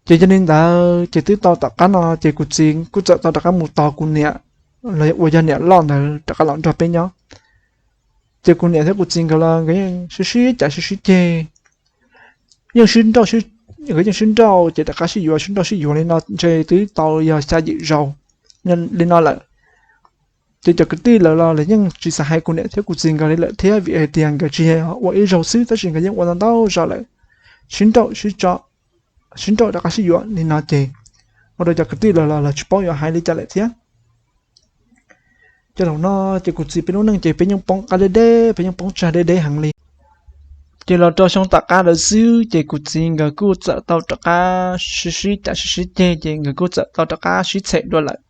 Ces yog li ntawd ces twb tau tom qab no ces kuv txiv kuj txawm tau rov qab mus tos kuv niam, los uas yog niam loj ntawd rov qab los nrog peb nyob. Ces kuv niam thiab kuv txiv nkawd los nkawd yeej sib sib cav sib sib ceg, yeej sib nrauj, nkawd yeej sib nrauj ces rov qab sib yuav sib nrauj sib yuav li no ntshe twb tau yog xya yim zaus li no lawm. Ces cov kwv tij lawv los lawv yeej tsis xav hais kuv niam thiab kuv txiv nkawd li lawm thiab vim hais tias nkawd tsis yog ua ib zaug xwb tab sis nkawd yeej ua ntau ntau zaus lawm, sib nrauj sib tso, sib nrauj rov qab sib yuav li no ces ua rau cov kwv tij lawv los lawv tsis paub yuav hais li cas lawm thiab. Ces thaum no ces kuv txiv peb lub neej ces peb yeej poob qab deb deb, peb yeej poob tsag deb deb heev li. Ces los rau xyoo tom qab ntawd xwb ces kuv txiv nkawd kuj txawm tau rov qab sib sib cav sib sib ceg ces nkawd kuj txawm tau rov qab sib txhem dua lawm.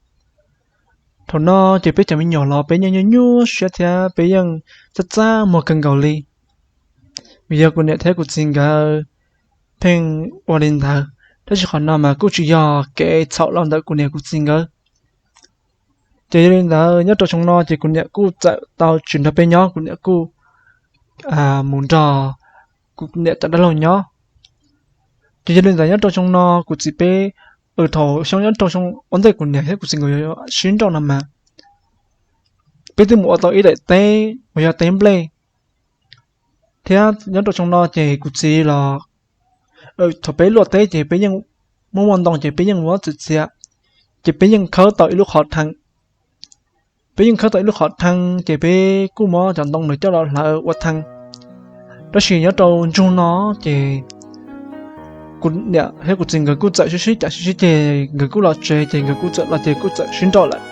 Thaum no ces peb cov me nyuam los peb yeej nyuaj nyuaj siab thiab peb yeej txaj txaj muag kawg nkaus li, vim yog kuv niam thiab kuv txiv nkawd pheej ua li ntawd. Tab sis qhov no mas kuj tsis yog kev txhaum los ntawm kuv niam kuv txiv nkawd. Ces yog li ntawd nyob rau xyoo no ces kuv niam kuj txawm tau tsis nrog peb nyob, kuv niam kuj mus nrog kuv niam cov dab laug nyob. Ces yog li ntawd nyob rau xyoo no kuv txiv peb, thaum xyoo nyob rau xyoo ua ntej kuv niam thiab kuv txiv nkawd yuav sib nrauj no mas peb twb mus ua tau ib daim teb uas yog teb nplej thiab nyob rau xyoo no ces kuv txiv los, thaum peb luaj teb ces peb yeej muaj muaj ntoo ces peb yeej muab txiav txiav, ces peb yeej khawb tau ib lub qhov thee. Peb yeej khawb tau ib lub qhov thee ces peb kuj muab cov ntoo ntawd coj los hlawv ua thee. Tab sis nyob rau ntsug no ces kuv niam thiab kuv txiv nkawd kuj txawm sib sib cav sib sib ceg, nkawd kuj los tsev ces nkawd kuj txawm los ces kuj txawm sib nrauj lawm.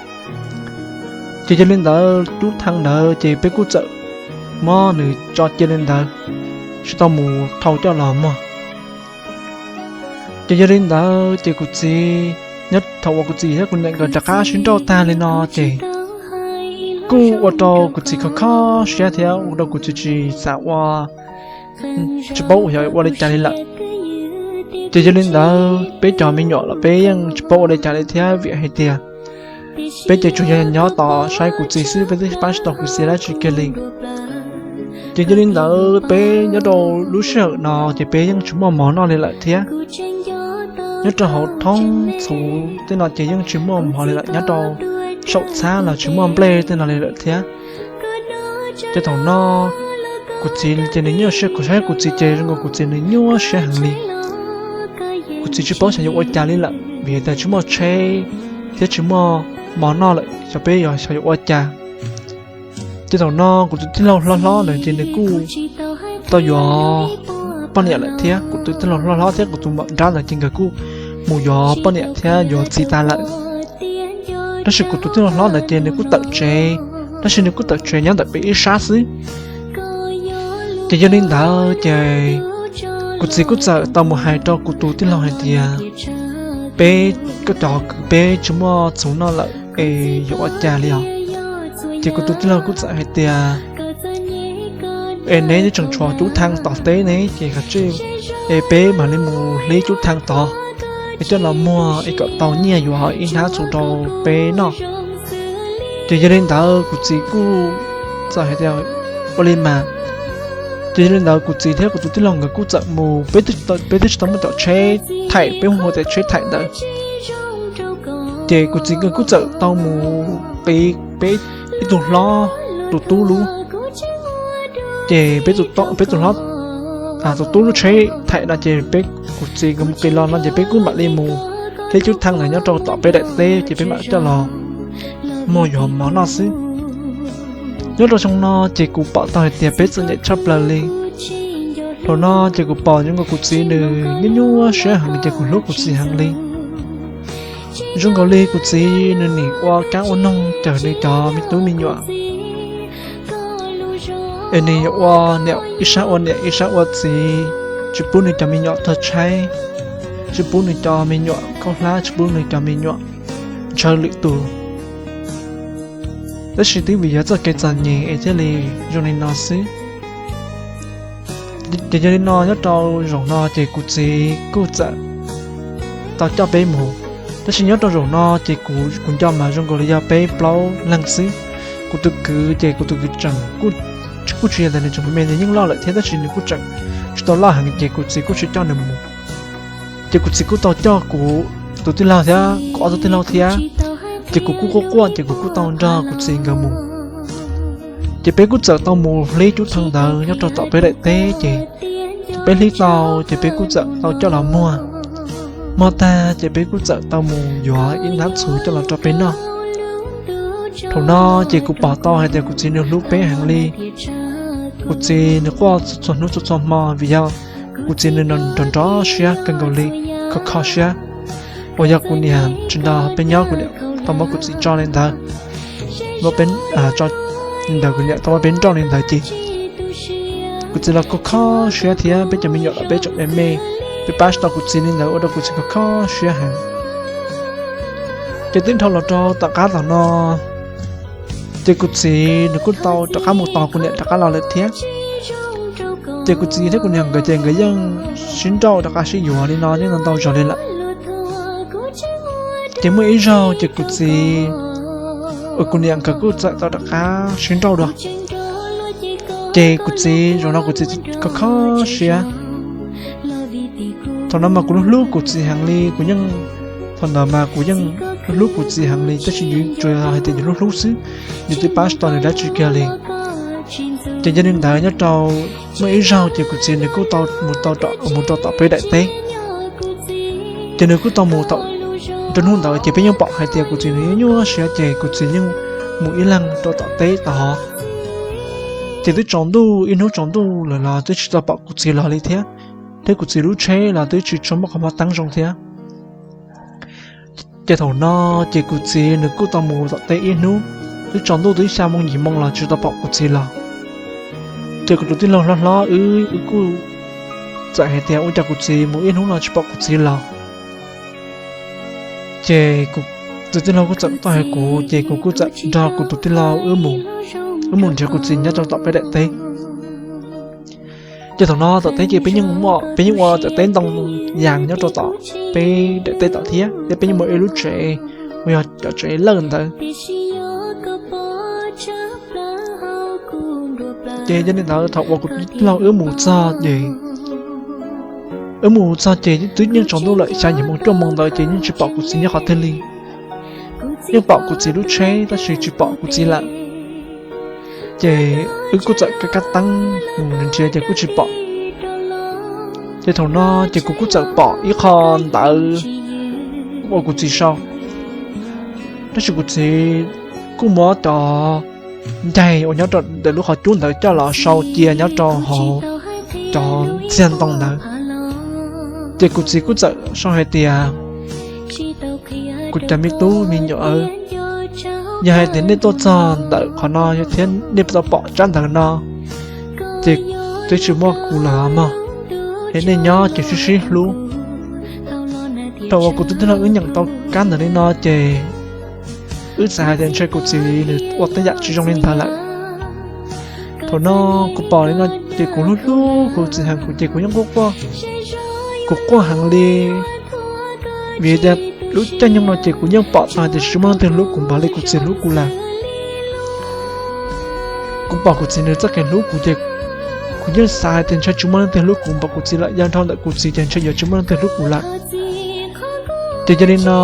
Ces yog li ntawd cub thee ntawd ces peb kuj txawm muab nws tso cia li ntawd, tsis tau mus thau coj los muag. Ces yog li ntawd ces kuv txiv, nyob thaum uas kuv txiv thiab kuv niam nkawd rov qab sib nrauj tag li no ces kuj ua rau kuv txiv kho kho siab thiab ua rau kuv txiv tsis xav ua, tsis paub xyov ua li cas li lawm. Ces yog li ntawd peb cov me nyuam los peb yeej tsis paub ua li cas li thiab vim hais tias peb ces tsuas yog nyob tos saib kuv txiv xwb, peb twb pab tsis tau kuv txiv dab tsi kiag li. Ces yog li ntawd peb nyob rau lub sij hawm no ces peb yeej tsis muaj mov noj li lawm thiab. Nyob rau hauv thoob txhuv tej no ces yeej tsis muaj mov li lawm, nyob rau saum txhab los tsis muaj nplej tej no li lawm thiab. Ces thaum no kuv txiv ces nws nyuaj siab, kuv saib kuv txiv ces zoo nkaus kuv txiv nws nyuaj siab heev li. Kuv txiv tsis paub xyov yuav ua cas li lawm vim tias tsis muaj tsheb thiab tsis muaj mov noj lawm, xyov peb yuav xyov yuav ua cas. Ces thaum no kuv tus tij laug hlob hlob ntawd ces nws kuj tau yuav poj niam lawm thiab, kuv tus tij laug hlob hlob thiab kuv tus maum nrab ntawd ces nkawd kuj mus yuav poj niam thiab yuav txiv tas lawm. Tab sis kuv tus tij laug hlob ntawd ces nws kuj tawm tsev, tab sis nws kuj tawm tsev nyob ntawm peb ib sab xwb. Ces yog li ntawd ces kuv txiv kuj txawm tau mus hais rau kuv tus tij laug hais tias, peb, koj cov kwv peb tsis muaj txhuv noj lawm es yuav ua cas li os? Ces kuv tus tij laug kuj txawm hais tias, es neb tseem tshuav cub thee tom teb ne ces kav tsij, es peb mam li mus hlib cub thee tod es coj los muag es kom tau nyiaj yuav ib hnab txhuv rau peb noj. Ces yog li ntawd kuv txiv kuj txawm hais tias, ua li mas. Ces yog li ntawd kuv txiv thiab kuv tus tij laug nkawd kuj txawm mus, peb twb tsis tau muaj cov tsheb thaim, peb hu ua tias tsheb thaim ntawd. Ces kuv txiv nkawd kuj txawm tau mus qiv peb ib tug hlob tus tub lub, ces peb tus hlob tus tub lub tsheb thaim no ces peb, kuv txiv nkawd mus qiv los no ces peb kuj mam li mus hlib cub thee ntawd nyob rau tom peb daim teb ces peb mam coj los muag yuav mov noj xwb. Nyob rau xyoo no ces kuv pom tau hais tias peb txom nyem tshaj plaws li. Thaum no ces kuv pom zoo nkaus kuv txiv nws nyuaj nyuaj siab heev ces kuv hlub kuv txiv heev li. Zoo nkaus li kuv txiv nws nim ua kab ua noog cawm nws cov me tub me nyuam, es nws yuav ua niam ib sab ua niam ib sab ua txiv, tsis pub nws cov me nyuam tuag tshaib, tsis pub nws cov me nyuam khaub hlab, tsis pub nws cov me nyuam ntshaw lwm tus. Tab sis twb vim yog txoj kev txom nyem es thiaj li zoo li no xwb. Ces yog li no nyob rau zaum no ces kuv txiv kuj txawm tau coj peb mus, tab sis nyob rau zaum no ces kuv, kuv nco mas zoo nkaus li yog peb plaub leeg xwb. Kuv tus kwv ces kuv tus kwv tseem kuj tsis yog tias nws tseem me, nws yeej loj lawm thiab tab sis nws kuj tseem tsis tau loj heev ces kuv txiv kuj tsis coj nws mus. Ces kuv txiv kuj tau coj kuv tus tij laug thiab kuv ob tug tij laug thiab, ces kuv kuj quaj quaj ces kuv kuj tau nrog kuv txiv nkawd mus. Ces peb kuj txawm tau mus hlib cub thee ntawd nyob rau tom peb daim teb ces peb hlib tau ces peb kuj txawm tau coj los muag. Muag tag ces peb kuj txawm tau mus yuav ib hnab txhuv coj los rau peb noj. Thaum no ces kuv pom tau hais tias kuv txiv nws hlub peb heev li. Kuv txiv nws quaj txhua hnub txhua txhua hmo vim yog kuv txiv nws nrov nrov siab kawg nkaus li, kho kho siab. Uas yog kuv niam tsis nrog peb nyob, kuv niam tau muab kuv txiv tso li ntawd, tso li ntawd, kuv niam tau muab peb nrauj li ntawd ces kuv txiv los kho kho siab thiab peb cov me nyuam los peb tseem me me, peb pab tsis tau kuv txiv li ntawd ua rau kuv txiv kho kho siab heev. Ces twb dhau los rau tom qab tom no, ces kuv txiv nws kuj tau rov qab mus tos kuv niam rov qab los lawm thiab. Ces kuv txiv thiab kuv niam nkawd ces nkawd yeej sib nrauj rov qab sib yuav li no yeej ntau ntau zaus li lawm. Ces muaj ib zaug ces kuv txiv, kuv niam nkawd kuj txawm tau rov qab sib nrauj dua. Ces kuv txiv zaum no kuv txiv kho kho siab. Thaum no mas kuv hlub hlub kuv txiv heev li, kuv yeej, thaum ntawd mas kuv yeej hlub hlub kuv txiv heev li, tab sis yus tsuas hais tias yus hlub hlub xwb, yus twb pab tsis tau nws dab tsi kiag li. Ces yog li ntawd nyob rau muaj ib zaug ces kuv txiv nws kuj tau mus tau mus rau tom peb daim teb. Ces nws kuj tau mus thaum, rau hnub ntawd ces peb yeej pom hais tias kuv txiv nws nyuaj nyuaj siab ces kuv txiv yeej mus ib leeg rau tom teb tod. Ces twb tsaus ntuj, ib hnub tsaus ntuj lawm los twb tsis tau pom kuv txiv los li thiab, thiab kuv txiv lub tsheb los twb tsis tshua muaj qhov muag teeb zoo thiab. Ces thaum no ces kuv txiv nws kuj tau mus tom teb ib hnub, twb tsaus ntuj twb xya moo yim moo los tsis tau pom kuv txiv los. Ces kuv tus tij laug hlob hlob wb, wb kuj txawm hais tias ua cas kuv txiv mus ib hnub no tsis pom kuv txiv los. Ces kuv tus tij laug kuj txawm tau hais kuv, ces kuv kuj txawm nrog kuv tus tij laug wb mus nrhiav kuv txiv nyob rau tom peb daim teb. Ces thaum no tom teb ces peb yeej, peb yeej ua tom teb ntoo yas nyob rau tom peb daim teb tom thiab, thiab peb yeej muaj ib lub tsev uas yog cov tsev lawj ntawd. Ces yog li ntawd thaum uas kuv tij laug wb mus txog ces, wb mus txog ces twb yeej tsaus ntuj lawm xya yim moo cuaj moo ntawd ces yeej tsis pom kuv txiv nyob qhov twg li. Yeej pom kuv txiv lub tsheb tab sis tsis pom kuv txiv lawm. Ces wb kuj txawm kab kab teeb mus nrhiav ces kuj tsis pom. Ces thaum no ces kuv kuj txawm pom ib qho ntawv uas kuv txiv sau, tab sis kuv txiv kuj muab cov ncaig uas nyob rau ntawm lub qhov cub ntawd coj los sau cia nyob rau hauv cov txiag ntoo ntawd. Ces kuv txiv kuj txawm sau hais tias, kuv cov me tub me nyuam, yog hais tias nej tuaj txog ntawm qhov no thiab nej tau pom tsab ntawv no, ces twb tsis muaj kuv lawm mog, es nej nyob ces sib sib hlub. Thaum uas kuv tus tij laug wb nyeem tau kab ntawv li no ces wb xav hais tias ntshe kuv txiv nws ua tej yam tsis zoo li ntawd lawm. Thaum no kuv pom li no ces kuv hlub hlub kuv txiv heev, kuv ces kuv yeej quaj quaj, kuv quaj heev li. Vim tias lub caij nyoog no ces kuv yeej pom tau hais tias tsis muaj leej twg hlub kuv npaum li kuv txiv hlub kuv lawm. Kuv pom kuv txiv nws txoj kev hlub kuv ces kuv yeej xav hais tias ntshe tsis muaj leej twg hlub kuv npaum kuv txiv lawm, yog nrog ntawm kuv txiv ces ntshe yuav tsis muaj leej twg hlub kuv lawm. Ces yog li no,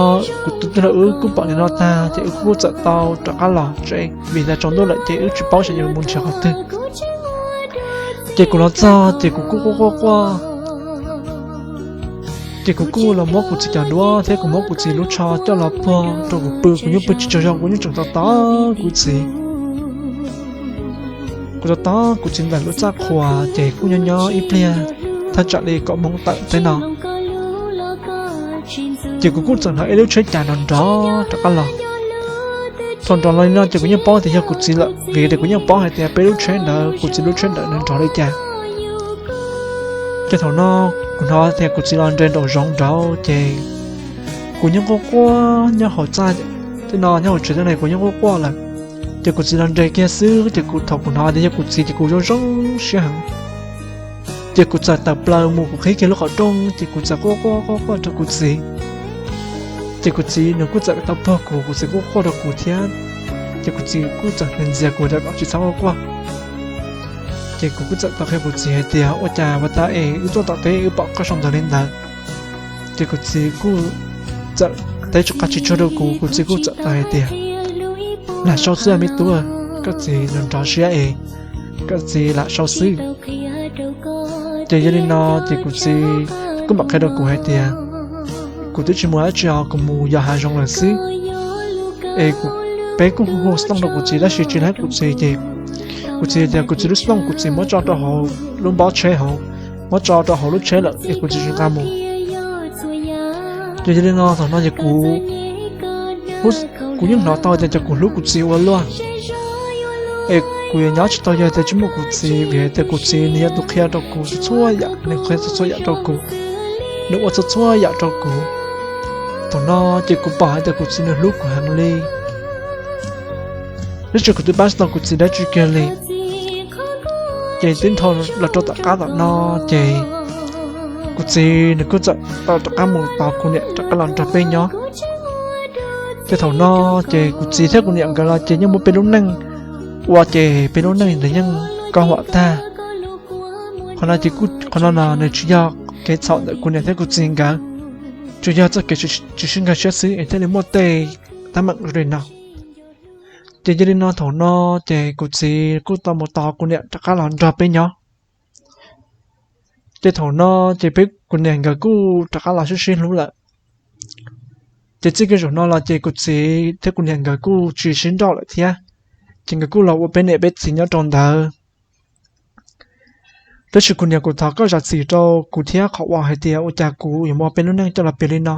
kuv tus tij laug wb kuj pom li no tag ces wb kuj txawm tau rov qab los tsev, vim tias tsaus ntuj lawm ces wb tsis paub xyov yuav mus nrhiav qhov twg. Ces kuv los txog ces kuv kuj quaj quaj quaj. Ces kuv kuj los muab kuv txiv cov duab thiab kuv muab kuv txiv lub tsho coj los puag rau kuv pw, kuv yeej pw tsis tsaug zog, kuv yeej tseem tos tos kuv txiv. Kuv tos tos kuv txiv ntawm lub txaj qhua ces kuj nyob nyob ib pliag, thaj tsam li kaum moos tawm tej no. Ces kuv kuj txawm hnov ib lub tsheb cas nrov nrov rov qab los. Thaum nrov los li no ces kuv yeej paub tias yog kuv txiv lawm, vim tias kuv yeej paub hais tias peb lub tsheb ntawd, kuv txiv lub tsheb ntawd nws nrov li cas. Ces thaum no kuv hnov tias kuv txiv los nres nraum zoov nraud ces kuv yeej quaj quaj nyob hauv txaj, tej no nyob hauv tsev tej no kuv yeej quaj quaj lawm. Ces kuv txiv los nres kiag xwb ces kuv, thaum kuv hnov tias yog kuv txiv ces kuv zoo zoo siab heev. Ces kuv txawm tawm plaws mus kuv qhib kiag lub qhov rooj ces kuv txawm quaj quaj quaj quaj rau kuv txiv. Ces kuv txiv nws kuj txawm tau puag kuv, kuv txiv kuj quaj rau kuv thiab. Ces kuv txiv kuj txawm hais ntxias kuv tias kom tsis txhob quaj quaj. Ces kuv kuj txawm tau qhia kuv txiv hais tias ua cas ua tas es wb tuaj tom teb wb pom koj sau ntawv li ntawd. Ces kuv txiv kuj txawm teb tsis qab tsis tsuag rau kuv, kuv txiv kuj txawm tau hais tias lam sau xwb me tub, koj txiv nws nrov siab es koj txiv lam sau xwb. Ces yog li no ces kuv txiv kuj mam qhia rau kuv hais tias kuv twb tsis mus dab tsi os, kuv mus yos hav zoov lawm xwb. Es peb kuj hu hu xov tooj rau kuv txiv tab sis tsis lab kuv txiv ces kuv txiv tias kuv txiv lub xov tooj kuv txiv muab tso rau hauv lub npob tsheb hauv, muab tso rau hauv lub tsheb lawm es kuv txiv tsis nqa mus. Ces yog li no thaum no ces kuv, kuv yeej hnov tau tias cov kuv hlub kuv txiv ua luaj. Es kuv yuav nyob tsis tau yog tias tsis muaj kuv txiv, vim hais tias kuv txiv nws yog tus qhia rau kuv txhua txhua yam, nws qhia txhua txhua yam rau kuv, nws ua txhua txhua yam rau kuv. Thaum no ces kuv pom hais tias kuv txiv nws hlub kuv heev li, tab sis kuv twb pab tsis tau kuv txiv dab tsi kiag li. Ces twb nrho los rau tom qab tom no ces kuv txiv nws kuj txawm tau rov qab mus tos kuv niam rov qab los nrog peb nyob. Ces thaum no ces kuv txiv thiab kuv niam nkawd los ces yeej muaj peb lub neej ua ces peb lub neej ntawd yeej koj huam tag. Qhov no ces, qhov no no nws tsis yog kev txhaum ntawm kuv niam thiab kuv txiv nkawd, tsuas yog txoj kev tsis sib nkag siab xwb es thiaj li muaj tej teeb meem zoo li no. Ces yog li no thaum no ces kuv txiv kuj tau mus tos kuv niam rov qab los nrog peb nyob. Ces thaum no ces peb kuv niam nkawd kuj rov qab los sib sib hlub lawm. Ces txij kiag zaum no los ces kuv txiv thiab kuv niam nkawd kuj tsis sib nrauj lawm thiab, ces nkawd kuj los ua peb niam peb txiv nyob rau ntawd. Tab sis kuv niam kuj thov koj zam txim rau kuv thiab qhov uas hais tias ua cas kuv yuav muaj peb lub neej coj los piam li no,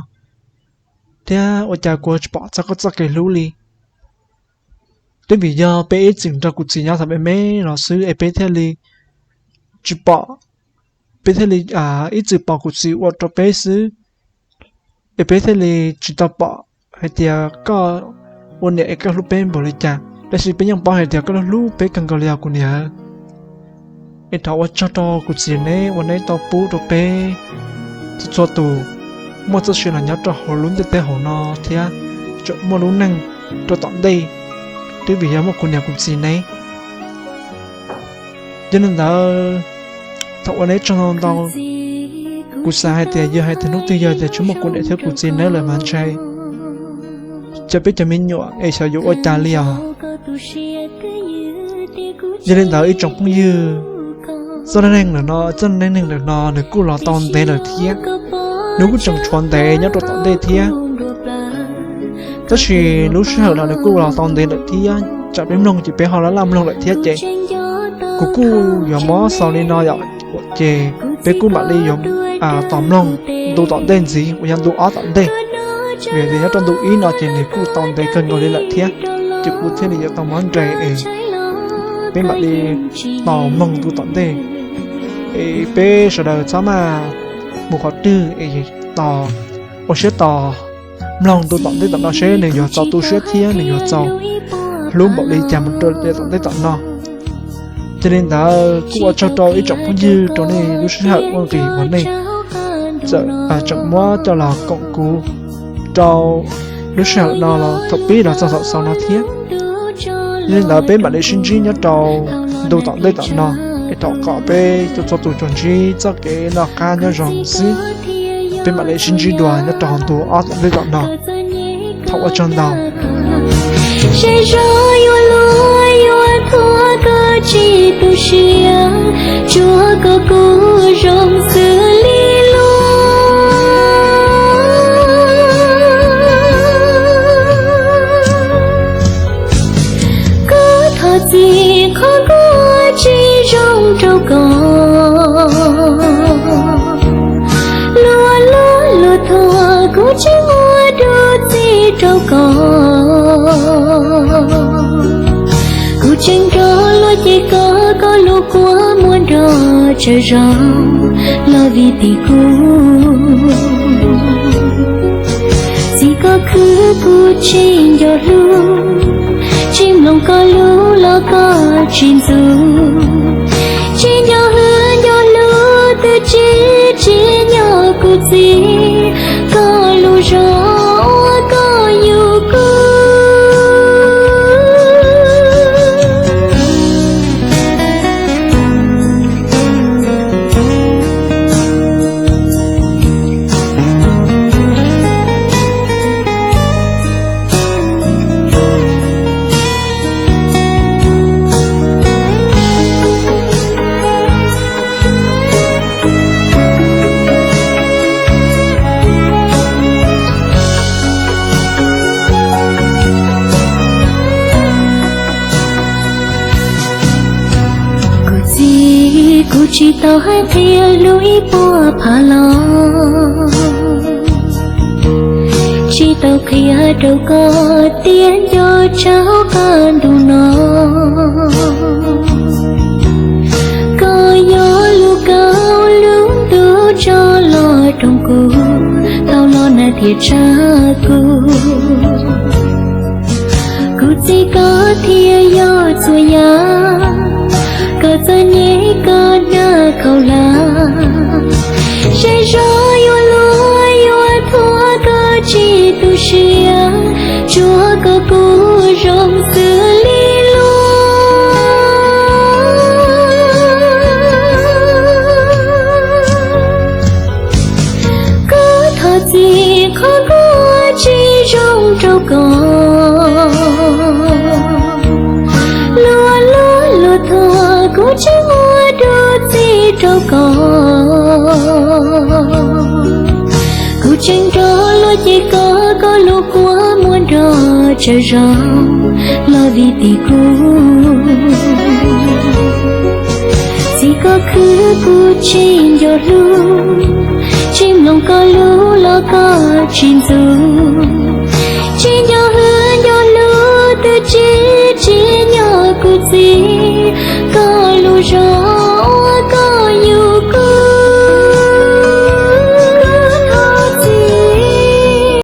thiab ua cas kuv tsis pom txog koj txoj kev hlub li. Twb vim yog peb ib txwm nrog kuv txiv nyob thaum me me los xwb es peb thiaj li tsis pom, peb thiaj li ib txwm pom kuv txiv ua rau peb xwb, es peb thiaj li tsis tau pom hais tias koj ua niam es koj hlub peb npaum li cas, tab sis peb yeej paub hais tias koj hlub peb kawg nkaus li os kuv niam. Es thov ua tsaug rau kuv txiv neb uas neb tau pub rau peb txhua tus muaj txoj sia los nyob rau hauv lub ntiaj teb hauv no thiab tseem muaj lub neej rau tom ntej, twb vim yog muaj kuv niam kuv txiv neb. Yog li ntawd, thaum uas neb tsaug ntau ntau, kuv xav hais tias yog hais tias hnub twg yog tias tsis muaj kuv niam thiab kuv txiv neb lawm mas ntshe cov peb cov me nyuam es xyov yuav ua cas li os. Yog li ntawd ib tsoom phooj ywg, txoj dab neeg ntawm no, txoj dab neeg ntawm no nws kuj los tau ntev lawm thiab, nws kuj tseem tshuav ntev nyob rau tom ntej thiab. Tab sis lub sij hawm no nws kuj los tau ntev lawm thiab, tsam peb mloog ces peb ho laj laj mloog lawm thiab ces kuv kuj yuav muab xaus li no yom. Ces peb kuj mam li yuav tos mloog ntu tom ntej ntxiv uas yog ntu ob tom ntej, vim tias nyob rau ntu ib no ces nws kuj tau ntev kawg nkaus li lawm thiab, ces kuv thiaj li yuav tau muab nres es peb mam li tos mloog ntu tom ntej. Es peb sawv daws txhob maj mus qhov twg es tos, ua siab tos mloog ntu tom ntej tom no seb nws yuav txaus tu siab thiab nws yuav txaus hlub npaum li cas mus rau tom ntej tom no. Yog li ntawd kuj ua tsaug rau ib tsoom phooj ywg rau nej lub sij hawm uas nqis uas nej tseem muab coj los koom kuv rau lub sij hawm no los thaum pib los txog thaum xaus no thiab. Yog li ntawd peb mam li sib ntsib nyob rau ntu tom ntej tom no, es thov kom peb txhua txhua tus tsuas ntsib txoj kev noj qab nyob zoo xwb. Peb mam li sib ntsib dua nyob rau ntu ob tom ntej tom no. Thov ua tsaug ntau. Zej zog yuav luag yuav thuam koj tsis tu siab, tsuav koj kuj zoo xws li luag. Koj thov txim qhov kuv ua tsis zoo rau koj. Luag luag luag thuam kuv tseem ua dua txij rau koj. Kuv tseem nrog luag ces koj, koj lub kua muag nrog tsaug zog los vim tim kuv. Txij koj khwv kuv tsis nco hlub, tsis mloog koj lus los koj tsis ntxub. Tsis nco hwv nco hlub twb tsis, tsis nco kuv txiv, koj lub zog uas koj yug kuv. Kuv txiv, kuv tsis tau hais qhia lus ib puas phav los, tsis tau qhia rau koj tias nco tsaug qab ntuj no. Koj yog lub kaus lub ntuj tso los roos kuv, tau los nag thiaj tshab kuv. Kuv txiv, koj thiaj yog txhua yam, koj txom nyem koj nag khaus hlab. Zej zog yuav luag yuav thuam koj tsis tu siab, tsuav koj kuj zoo xws li luag. rau koj. Kuv tseem nrog luag cem koj, koj lub kua muag nrog tsaug zog los vim tias kuv txij koj khwv kuv tsis nco hlub, tsis mloog koj lus los koj tsis ntxub, tsis nco